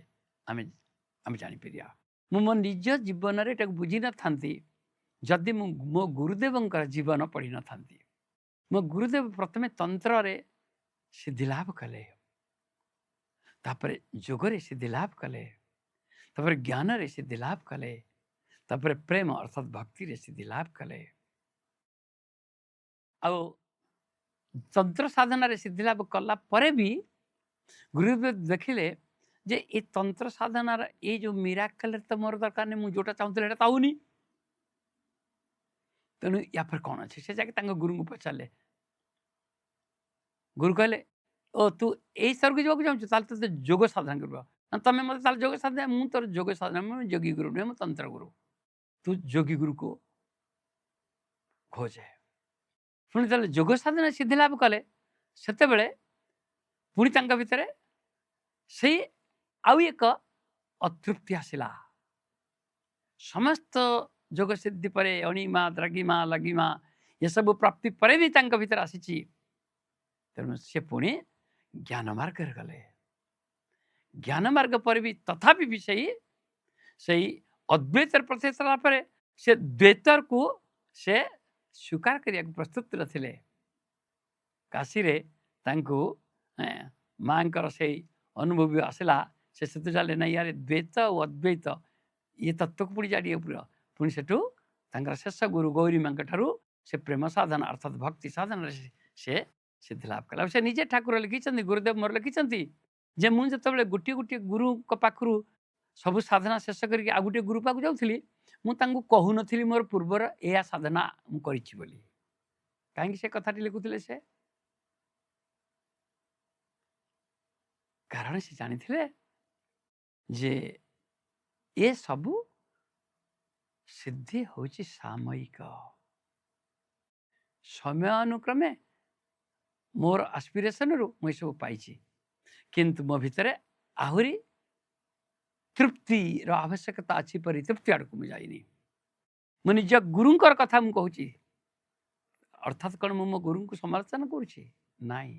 ଆମେ ଜାଣିପାରିବା। ମୁଁ ମୋ ନିଜ ଜୀବନରେ ଏଟାକୁ ବୁଝିନଥାନ୍ତି ଯଦି ମୁଁ ମୋ ଗୁରୁଦେବଙ୍କର ଜୀବନ ପଢ଼ିନଥାନ୍ତି। ମୋ ଗୁରୁଦେବ ପ୍ରଥମେ ତନ୍ତ୍ରରେ ସିଦ୍ଧି ଲାଭ କଲେ, ତାପରେ ଯୋଗରେ ସିଦ୍ଧି ଲାଭ କଲେ, ତାପରେ ଜ୍ଞାନରେ ସିଦ୍ଧି ଲାଭ କଲେ, ତାପରେ ପ୍ରେମ ଅର୍ଥାତ୍ ଭକ୍ତିରେ ସିଦ୍ଧି ଲାଭ କଲେ। ଆଉ ତନ୍ତ୍ର ସାଧନାରେ ସିଦ୍ଧି ଲାଭ କଲା ପରେ ବି ଗୁରୁଦେବ ଦେଖିଲେ ଯେ ଏ ତନ୍ତ୍ର ସାଧନାର ଏଇ ଯେଉଁ ମିରାକଲରେ ତ ମୋର ଦରକାର ନାହିଁ, ମୁଁ ଯେଉଁଟା ଚାହୁଁଥିଲି ସେଇଟା ପାଉନି, ତେଣୁ ୟା ପରେ କ'ଣ ଅଛି? ସେ ଯାଇକି ତାଙ୍କ ଗୁରୁଙ୍କୁ ପଚାରିଲେ। ଗୁରୁ କହିଲେ, ଓ ତୁ ଏଇ ସ୍ତରକୁ ଯିବାକୁ ଚାହୁଁଛୁ, ତାହେଲେ ତୋତେ ଯୋଗ ସାଧନା କରିବ ନା। ତମେ ମୋତେ ତାହେଲେ ଯୋଗ ସାଧନା, ମୁଁ ତୋର ଯୋଗ ସାଧନା, ମୁଁ ଯୋଗୀ ଗୁରୁ ନୁହେଁ, ମୁଁ ତନ୍ତ୍ର ଗୁରୁ, ତୁ ଯୋଗୀ ଗୁରୁକୁ ଖୋଜେ। ପୁଣି ଯେତେବେଳେ ଯୋଗ ସାଧନା ସିଦ୍ଧି ଲାଭ କଲେ, ସେତେବେଳେ ପୁଣି ତାଙ୍କ ଭିତରେ ସେଇ ଆଉ ଏକ ଅତୃପ୍ତି ଆସିଲା। ସମସ୍ତ ଯୋଗ ସିଦ୍ଧି ପରେ, ଅଣିମା, ଦ୍ରାଗିମା, ଲଘିମା, ଏସବୁ ପ୍ରାପ୍ତି ପରେ ବି ତାଙ୍କ ଭିତରେ ଆସିଛି। ତେଣୁ ସେ ପୁଣି ଜ୍ଞାନ ମାର୍ଗରେ ଗଲେ। ଜ୍ଞାନ ମାର୍ଗ ପରେ ବି ତଥାପି ବି ସେଇ ଅଦ୍ୱୈତରେ ପ୍ରତିଷ୍ଠା ହେଲା ପରେ ସେ ଦ୍ୱୈତକୁ ସେ ସ୍ୱୀକାର କରିବାକୁ ପ୍ରସ୍ତୁତ ନଥିଲେ। କାଶୀରେ ତାଙ୍କୁ ମାଙ୍କର ସେଇ ଅନୁଭବ ଆସିଲା। ସେ ସେଠୁ ଜାଣିଲେ, ନାଇଁ, ୟାରେ ଦ୍ୱୈତ ଆଉ ଅଦ୍ୱୈତ ଇଏ ତତ୍ତ୍ୱକୁ ପୁଣି ଜାଣିବାକୁ ପଡ଼ିବ। ପୁଣି ସେଠୁ ତାଙ୍କର ଶେଷ ଗୁରୁ ଗୌରୀ ମାଙ୍କ ଠାରୁ ସେ ପ୍ରେମ ସାଧନା ଅର୍ଥାତ୍ ଭକ୍ତି ସାଧନାରେ ସେ ସିଦ୍ଧି ଲାଭ କଲେ। ଆଉ ସେ ନିଜେ ଠାକୁର ଲେଖିଛନ୍ତି, ଗୁରୁଦେବ ମୋର ଲେଖିଛନ୍ତି ଯେ ମୁଁ ଯେତେବେଳେ ଗୋଟିଏ ଗୋଟିଏ ଗୁରୁଙ୍କ ପାଖରୁ ସବୁ ସାଧନା ଶେଷ କରିକି ଆଉ ଗୋଟିଏ ଗୁରୁ ପାଖକୁ ଯାଉଥିଲି, ମୁଁ ତାଙ୍କୁ କହୁନଥିଲି ମୋର ପୂର୍ବର ଏଇଆ ସାଧନା ମୁଁ କରିଛି ବୋଲି। କାହିଁକି ସେ କଥାଟି ଲେଖୁଥିଲେ ସେ? କାରଣ ସେ ଜାଣିଥିଲେ ଯେ ଏସବୁ ସିଦ୍ଧି ହେଉଛି ସାମୟିକ। ସମୟ ଅନୁକ୍ରମେ ମୋର ଆସ୍ପିରେସନରୁ ମୁଁ ଏସବୁ ପାଇଛି, କିନ୍ତୁ ମୋ ଭିତରେ ଆହୁରି ତୃପ୍ତିର ଆବଶ୍ୟକତା ଅଛି। ପରିତୃପ୍ତି ଆଡ଼କୁ ମୁଁ ଯାଇନି। ମୁଁ ନିଜ ଗୁରୁଙ୍କର କଥା ମୁଁ କହୁଛି। ଅର୍ଥାତ୍ କ'ଣ ମୁଁ ମୋ ଗୁରୁଙ୍କୁ ସମାଲୋଚନା କରୁଛି? ନାଇଁ,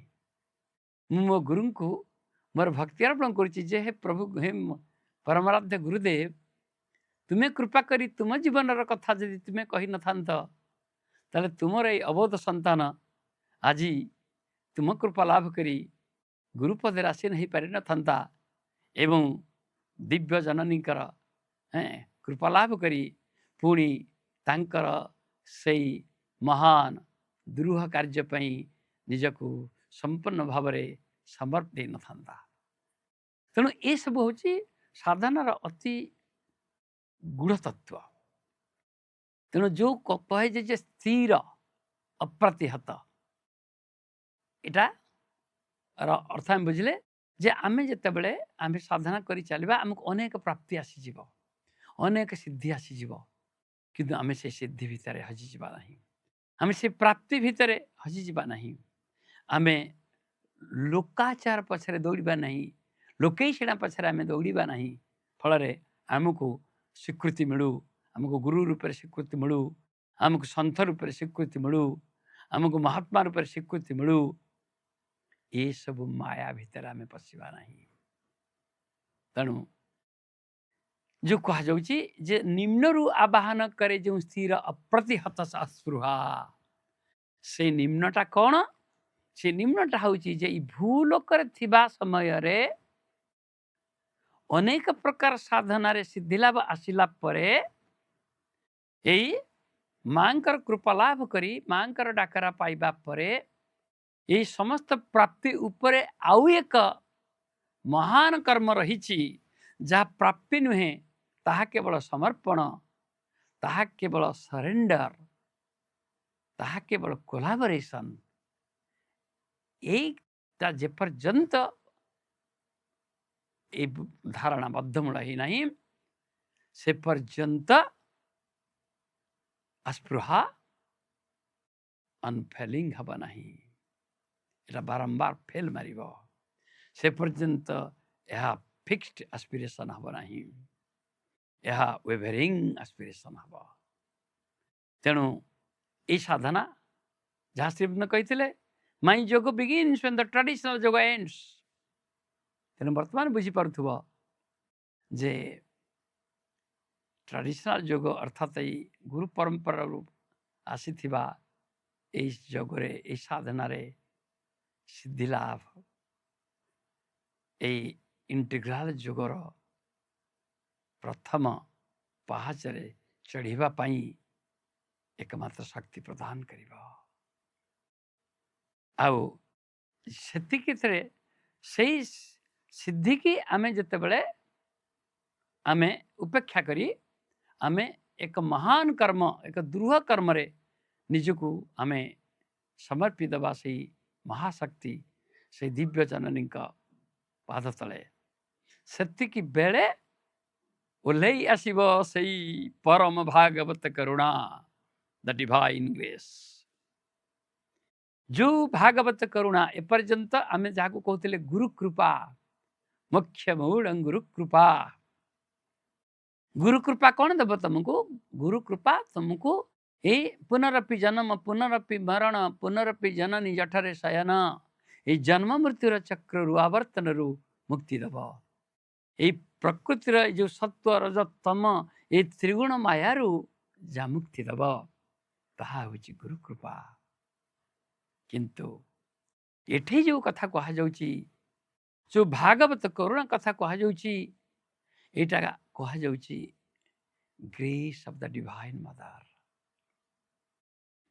ମୁଁ ମୋ ଗୁରୁଙ୍କୁ ମୋର ଭକ୍ତି ଅର୍ପଣ କରୁଛି ଯେ ହେ ପ୍ରଭୁ, ହେ ପରମାରାଧ୍ୟ ଗୁରୁଦେବ, ତୁମେ କୃପା କରି ତୁମ ଜୀବନର କଥା ଯଦି ତୁମେ କହିନଥାନ୍ତ, ତାହେଲେ ତୁମର ଏଇ ଅବୋଧ ସନ୍ତାନ ଆଜି ତୁମ କୃପା ଲାଭ କରି ଗୁରୁପଦରେ ଆସୀନ ହେଇପାରିନଥାନ୍ତା ଏବଂ ଦିବ୍ୟ ଜନନୀଙ୍କର କୃପା ଲାଭ କରି ପୁଣି ତାଙ୍କର ସେଇ ମହାନ ଦୁରୂହ କାର୍ଯ୍ୟ ପାଇଁ ନିଜକୁ ସମ୍ପୂର୍ଣ୍ଣ ଭାବରେ ସମର୍ପି ଦେଇନଥାନ୍ତା। ତେଣୁ ଏସବୁ ହେଉଛି ସାଧନାର ଅତି ଗୂଢ଼ ତତ୍ତ୍ୱ। ତେଣୁ ଯେଉଁ କୁହାଯାଇଛି ଯେ ସ୍ଥିର ଅପ୍ରତିହତ, ଏଇଟା ର ଅର୍ଥ ଆମେ ବୁଝିଲେ ଯେ ଆମେ ଯେତେବେଳେ ଆମେ ସାଧନା କରି ଚାଲିବା, ଆମକୁ ଅନେକ ପ୍ରାପ୍ତି ଆସିଯିବ, ଅନେକ ସିଦ୍ଧି ଆସିଯିବ, କିନ୍ତୁ ଆମେ ସେ ସିଦ୍ଧି ଭିତରେ ହଜିଯିବା ନାହିଁ, ଆମେ ସେ ପ୍ରାପ୍ତି ଭିତରେ ହଜିଯିବା ନାହିଁ, ଆମେ ଲୋକାଚାର ପଛରେ ଦୌଡ଼ିବା ନାହିଁ, ଲୋକେଇଷଣା ପଛରେ ଆମେ ଦୌଡ଼ିବା ନାହିଁ। ଫଳରେ ଆମକୁ ସ୍ୱୀକୃତି ମିଳୁ, ଆମକୁ ଗୁରୁ ରୂପରେ ସ୍ୱୀକୃତି ମିଳୁ, ଆମକୁ ସନ୍ଥ ରୂପରେ ସ୍ୱୀକୃତି ମିଳୁ, ଆମକୁ ମହାତ୍ମା ରୂପରେ ସ୍ୱୀକୃତି ମିଳୁ, ଏସବୁ ମାୟା ଭିତରେ ଆମେ ପଶିବା ନାହିଁ। ତେଣୁ ଯେଉଁ କୁହାଯାଉଛି ଯେ ନିମ୍ନରୁ ଆବାହନ କରେ ଯେଉଁ ସ୍ଥିର ଅପ୍ରତିହତ ଅସ୍ପୃହା, ସେ ନିମ୍ନଟା କ'ଣ? ସେ ନିମ୍ନଟା ହେଉଛି ଯେ ଏଇ ଭୂଲୋକରେ ଥିବା ସମୟରେ ଅନେକ ପ୍ରକାର ସାଧନାରେ ସିଦ୍ଧିଲାଭ ଆସିଲା ପରେ ଏଇ ମାଙ୍କର କୃପା ଲାଭ କରି ମାଙ୍କର ଡାକରା ପାଇବା ପରେ ଏଇ ସମସ୍ତ ପ୍ରାପ୍ତି ଉପରେ ଆଉ ଏକ ମହାନ କର୍ମ ରହିଛି, ଯାହା ପ୍ରାପ୍ତି ନୁହେଁ, ତାହା କେବଳ ସମର୍ପଣ, ତାହା କେବଳ ସରେଣ୍ଡର, ତାହା କେବଳ କୋଲାବରେସନ୍। ଏଇଟା ଯେପର୍ଯ୍ୟନ୍ତ ଏଇ ଧାରଣା ବଦ୍ଧମୂଳ ହେଇନାହିଁ, ସେ ପର୍ଯ୍ୟନ୍ତ ଆସ୍ପୃହା ଅନଫେଲିଂ ହେବ ନାହିଁ। ଏଟା ବାରମ୍ବାର ଫେଲ୍ ମାରିବ। ସେ ପର୍ଯ୍ୟନ୍ତ ଏହା ଫିକ୍ସଡ ଆସ୍ପିରେସନ୍ ହେବ ନାହିଁ, ଏହା ୱେଭରିଂ ଆସ୍ପିରେସନ୍ ହେବ। ତେଣୁ ଏଇ ସାଧନା ଯାହା ଶ୍ରୀଅରବିନ୍ଦ କହିଥିଲେ, "My yoga begins when the traditional yoga ends." ତେଣୁ ବର୍ତ୍ତମାନ ବୁଝିପାରୁଥିବ ଯେ ଟ୍ରାଡିସନାଲ ଯୋଗ, ଅର୍ଥାତ୍ ଏଇ ଗୁରୁ ପରମ୍ପରାରୁ ଆସିଥିବା ଏଇ ଯୋଗରେ, ଏଇ ସାଧନାରେ ସିଦ୍ଧି ଲାଭ ଏଇ ଇଣ୍ଟିଗ୍ରାଲ ଯୋଗର ପ୍ରଥମ ପାହାଚରେ ଚଢ଼ିବା ପାଇଁ ଏକମାତ୍ର ଶକ୍ତି ପ୍ରଦାନ କରିବ। ଆଉ ସେତିକିଥିରେ ସେଇ ସିଦ୍ଧିକି ଆମେ ଯେତେବେଳେ ଆମେ ଉପେକ୍ଷା କରି ଆମେ ଏକ ମହାନ କର୍ମ, ଏକ ଦୃଢ଼ କର୍ମରେ ନିଜକୁ ଆମେ ସମର୍ପି ଦେବା ସେଇ ମହାଶକ୍ତି, ସେଇ ଦିବ୍ୟ ଜନନୀଙ୍କ ପାଦ ତଳେ, ସେତିକି ବେଳେ ଓହ୍ଲେଇ ଆସିବ ସେଇ ପରମ ଭାଗବତ କରୁଣା, ଦ ଡିଭାଇନ୍ ଗ୍ରେସ୍। ଯୋଉ ଭାଗବତ କରୁଣା ଏପର୍ଯ୍ୟନ୍ତ ଆମେ ଯାହାକୁ କହୁଥିଲେ ଗୁରୁ କୃପା, ମୁଖ୍ୟ ମୂଳ ଗୁରୁ କୃପା। ଗୁରୁ କୃପା କ'ଣ ଦେବ ତମକୁ? ଗୁରୁ କୃପା ତମକୁ ଏଇ ପୁନରପି ଜନ୍ମ, ପୁନରପି ମରଣ, ପୁନରପି ଜନନୀ ଜଠରେ ଶୟନ, ଏଇ ଜନ୍ମ ମୃତ୍ୟୁର ଚକ୍ରରୁ, ଆବର୍ତ୍ତନରୁ ମୁକ୍ତି ଦେବ। ଏଇ ପ୍ରକୃତିର ଏଇ ଯୋଉ ସତ୍ୱ, ରଜ, ତମ, ଏଇ ତ୍ରିଗୁଣ ମାୟାରୁ ଯାହା ମୁକ୍ତି ଦେବ, ତାହା ହେଉଛି ଗୁରୁ କୃପା। କିନ୍ତୁ ଏଠି ଯୋଉ କଥା କୁହାଯାଉଛି, ଯୋଉ ଭାଗବତ କରୁଣା କଥା କୁହାଯାଉଛି, ଏଇଟା କୁହାଯାଉଛି grace of the Divine Mother.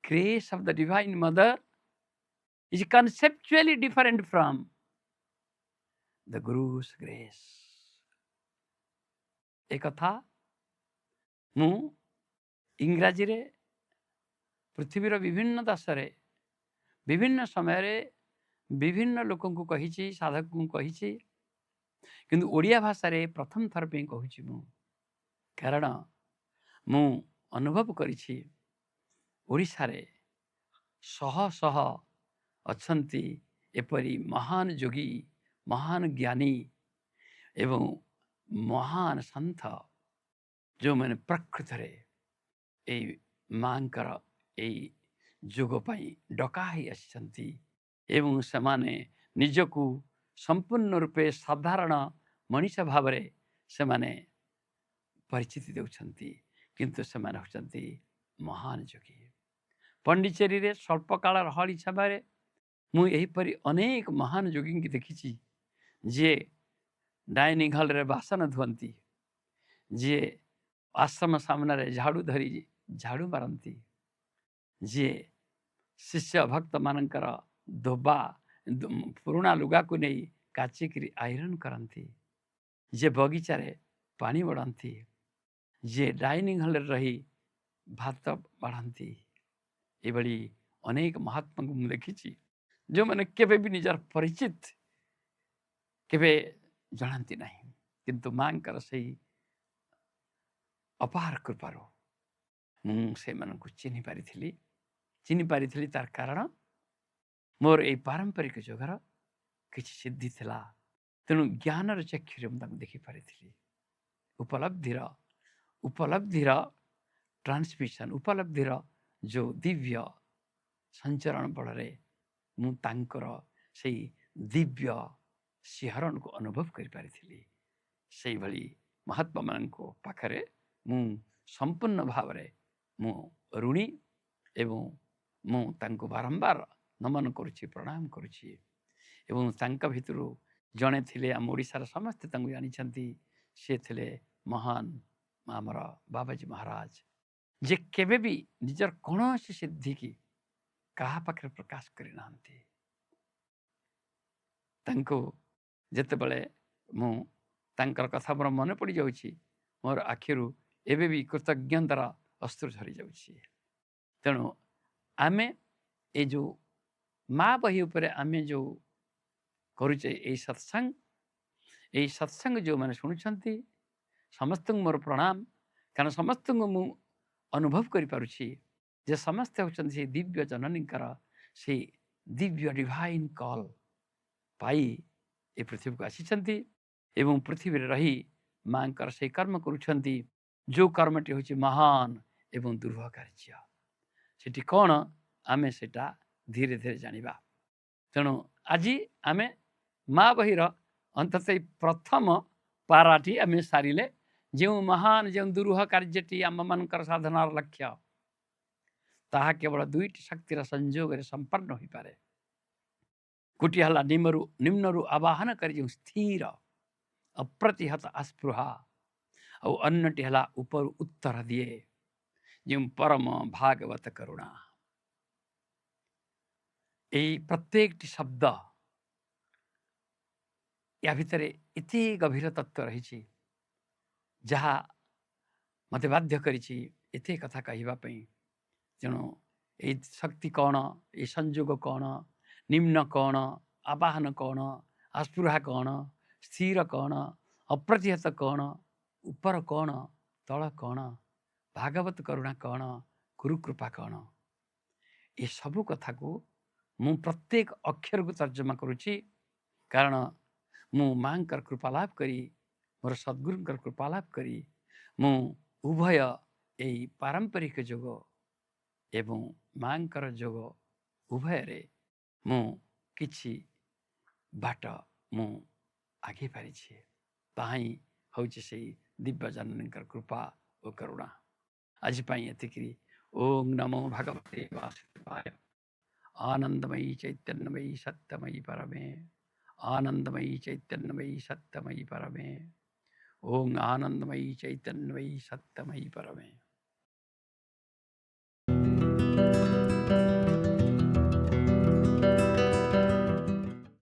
Grace of the Divine Mother is conceptually different from the Guru's grace. ଏ କଥା ମୁଁ ଇଂରାଜୀରେ ପୃଥିବୀର ବିଭିନ୍ନ ଦେଶରେ ବିଭିନ୍ନ ସମୟରେ ବିଭିନ୍ନ ଲୋକଙ୍କୁ କହିଛି, ସାଧକଙ୍କୁ କହିଛି। କିନ୍ତୁ ଓଡ଼ିଆ ଭାଷାରେ ପ୍ରଥମ ଥର ପାଇଁ କହୁଛି ମୁଁ, କାରଣ ମୁଁ ଅନୁଭବ କରିଛି ଓଡ଼ିଶାରେ ଶହ ଶହ ଅଛନ୍ତି ଏପରି ମହାନ ଯୋଗୀ, ମହାନ ଜ୍ଞାନୀ ଏବଂ ମହାନ ସନ୍ଥ, ଯେଉଁମାନେ ପ୍ରକୃତରେ ଏଇ ମାଙ୍କର ଏଇ ଯୋଗ ପାଇଁ ଡକା ହେଇ ଆସିଛନ୍ତି ଏବଂ ସେମାନେ ନିଜକୁ ସମ୍ପୂର୍ଣ୍ଣ ରୂପେ ସାଧାରଣ ମଣିଷ ଭାବରେ ସେମାନେ ପରିଚିତି ଦେଉଛନ୍ତି, କିନ୍ତୁ ସେମାନେ ହେଉଛନ୍ତି ମହାନ ଯୋଗୀ। ପଣ୍ଡିଚେରୀରେ ସ୍ୱଳ୍ପ କାଳ ରହଣି ସମୟରେ ମୁଁ ଏହିପରି ଅନେକ ମହାନ ଯୋଗୀଙ୍କୁ ଦେଖିଛି, ଯିଏ ଡାଇନିଂ ହଲ୍ରେ ବାସନ ଧୁଅନ୍ତି, ଯିଏ ଆଶ୍ରମ ସାମ୍ନାରେ ଝାଡ଼ୁ ଧରି ଝାଡ଼ୁ ମାରନ୍ତି, ଯିଏ ଶିଷ୍ୟ ଭକ୍ତମାନଙ୍କର ଧୋବା ପୁରୁଣା ଲୁଗାକୁ ନେଇ କାଚିକିରି ଆଇରନ୍ କରନ୍ତି, ଯିଏ ବଗିଚାରେ ପାଣି ମଡ଼ନ୍ତି, ଯିଏ ଡାଇନିଂ ହଲ୍ରେ ରହି ଭାତ ବାଢ଼ନ୍ତି। ଏଭଳି ଅନେକ ମହାତ୍ମାଙ୍କୁ ମୁଁ ଦେଖିଛି, ଯେଉଁମାନେ କେବେ ବି ନିଜର ପରିଚିତ କେବେ ଜଣାନ୍ତି ନାହିଁ, କିନ୍ତୁ ମାଙ୍କର ସେଇ ଅପାର କୃପାରୁ ମୁଁ ସେମାନଙ୍କୁ ଚିହ୍ନି ପାରିଥିଲି। ଚିହ୍ନି ପାରିଥିଲି ତାର କାରଣ ମୋର ଏଇ ପାରମ୍ପରିକ ଯୋଗର କିଛି ସିଦ୍ଧି ଥିଲା, ତେଣୁ ଜ୍ଞାନର ଚକ୍ଷୁରେ ମୁଁ ତାଙ୍କୁ ଦେଖିପାରିଥିଲି। ଉପଲବ୍ଧିର ଟ୍ରାନ୍ସମିସନ୍, ଉପଲବ୍ଧିର ଯେଉଁ ଦିବ୍ୟ ସଞ୍ଚରଣ ବଳରେ ମୁଁ ତାଙ୍କର ସେଇ ଦିବ୍ୟ ଶିହରଣକୁ ଅନୁଭବ କରିପାରିଥିଲି। ସେଇଭଳି ମହାତ୍ମାମାନଙ୍କ ପାଖରେ ମୁଁ ସମ୍ପୂର୍ଣ୍ଣ ଭାବରେ ମୁଁ ଋଣୀ ଏବଂ ମୁଁ ତାଙ୍କୁ ବାରମ୍ବାର ନମନ କରୁଛି, ପ୍ରଣାମ କରୁଛି। ଏବଂ ତାଙ୍କ ଭିତରୁ ଜଣେ ଥିଲେ, ଆମ ଓଡ଼ିଶାର ସମସ୍ତେ ତାଙ୍କୁ ଜାଣିଛନ୍ତି, ସିଏ ଥିଲେ ମହାନ ଆମର ବାବାଜୀ ମହାରାଜ, ଯେ କେବେ ବି ନିଜର କୌଣସି ସିଦ୍ଧିକି କାହା ପାଖରେ ପ୍ରକାଶ କରିନାହାନ୍ତି। ତାଙ୍କୁ ଯେତେବେଳେ ମୁଁ ତାଙ୍କର କଥା ମୋର ମନେ ପଡ଼ିଯାଉଛି, ମୋର ଆଖିରୁ ଏବେ ବି କୃତଜ୍ଞତାର ଅଶ୍ରୁ ଝରିଯାଉଛି। ତେଣୁ ଆମେ ଏ ଯେଉଁ ମା ବହି ଉପରେ ଆମେ ଯେଉଁ କରୁଛେ ଏଇ ସତ୍ସଙ୍ଗ, ଏଇ ସତ୍ସଙ୍ଗ ଯେଉଁମାନେ ଶୁଣୁଛନ୍ତି ସମସ୍ତଙ୍କୁ ମୋର ପ୍ରଣାମ। କାରଣ ସମସ୍ତଙ୍କୁ ମୁଁ ଅନୁଭବ କରିପାରୁଛି ଯେ ସମସ୍ତେ ହେଉଛନ୍ତି ସେଇ ଦିବ୍ୟ ଜନନୀଙ୍କର ସେଇ ଦିବ୍ୟ ଡିଭାଇନ୍ କଲ୍ ପାଇ ଏ ପୃଥିବୀକୁ ଆସିଛନ୍ତି ଏବଂ ପୃଥିବୀରେ ରହି ମାଙ୍କର ସେଇ କର୍ମ କରୁଛନ୍ତି, ଯେଉଁ କର୍ମଟି ହେଉଛି ମହାନ ଏବଂ ଦୁରୂହ କାର୍ଯ୍ୟ। ସେଠି କ'ଣ ଆମେ ସେଇଟା ଧୀରେ ଧୀରେ ଜାଣିବା। ତେଣୁ ଆଜି ଆମେ ମା ବହିର ଅନ୍ତତଃ ଏଇ ପ୍ରଥମ ପାରାଟି ଆମେ ସାରିଲେ, ଯେଉଁ ମହାନ ଯେଉଁ ଦୁରୂହ କାର୍ଯ୍ୟଟି ଆମମାନଙ୍କର ସାଧନାର ଲକ୍ଷ୍ୟ, ତାହା କେବଳ ଦୁଇଟି ଶକ୍ତିର ସଂଯୋଗରେ ସମ୍ପନ୍ନ ହୋଇପାରେ। ଗୋଟିଏ ହେଲା ନିମ୍ନରୁ ଆବାହନ କରି ଯେଉଁ ସ୍ଥିର ଅପ୍ରତିହତ ଆସ୍ପୃହା, ଆଉ ଅନ୍ୟଟି ହେଲା ଉପରୁ ଉତ୍ତର ଦିଏ ଯେଉଁ ପରମ ଭାଗବତ କରୁଣା। ଏଇ ପ୍ରତ୍ୟେକଟି ଶବ୍ଦ ୟା ଭିତରେ ଏତେ ଗଭୀର ତତ୍ତ୍ୱ ରହିଛି, ଯାହା ମୋତେ ବାଧ୍ୟ କରିଛି ଏତେ କଥା କହିବା ପାଇଁ। ତେଣୁ ଏଇ ଶକ୍ତି କ'ଣ, ଏଇ ସଂଯୋଗ କ'ଣ, ନିମ୍ନ କ'ଣ, ଆବାହନ କ'ଣ, ଆସ୍ପୃହା କ'ଣ, ସ୍ଥିର କ'ଣ, ଅପ୍ରତିହତ କ'ଣ, ଉପର କ'ଣ, ତଳ କ'ଣ, ଭାଗବତ କରୁଣା କ'ଣ, ଗୁରୁକୃପା କ'ଣ, ଏସବୁ କଥାକୁ ମୁଁ ପ୍ରତ୍ୟେକ ଅକ୍ଷରକୁ ତର୍ଜମା କରୁଛି। କାରଣ ମୁଁ ମାଙ୍କର କୃପା ଲାଭ କରି, ମୋର ସଦ୍ଗୁରୁଙ୍କର କୃପା ଲାଭ କରି ମୁଁ ଉଭୟ ଏଇ ପାରମ୍ପରିକ ଯୋଗ ଏବଂ ମାଙ୍କର ଯୋଗ ଉଭୟରେ ମୁଁ କିଛି ବାଟ ମୁଁ ଆଗେଇ ପାରିଛି। ତାହା ହିଁ ହେଉଛି ସେଇ ଦିବ୍ୟ ଜନନୀଙ୍କର କୃପା ଓ କରୁଣା। ଆଜି ପାଇଁ ଏତିକି। ଓಂ ନମୋ ଭଗବତେ ବାସୁଦେବାୟ। ଆନନ୍ଦମୟୀ ଚୈତନ୍ୟମୟୀ ସତ୍ୟମୟୀ ପରମେ, ଆନନ୍ଦମୟୀ ଚୈତନ୍ୟମୟୀ ସତ୍ୟମୟୀ ପରମେ, ଓଂ ଆନନ୍ଦମୟୀ ଚୈତନ୍ୟମୟୀ ସତ୍ୟମୟୀ ପରମେ।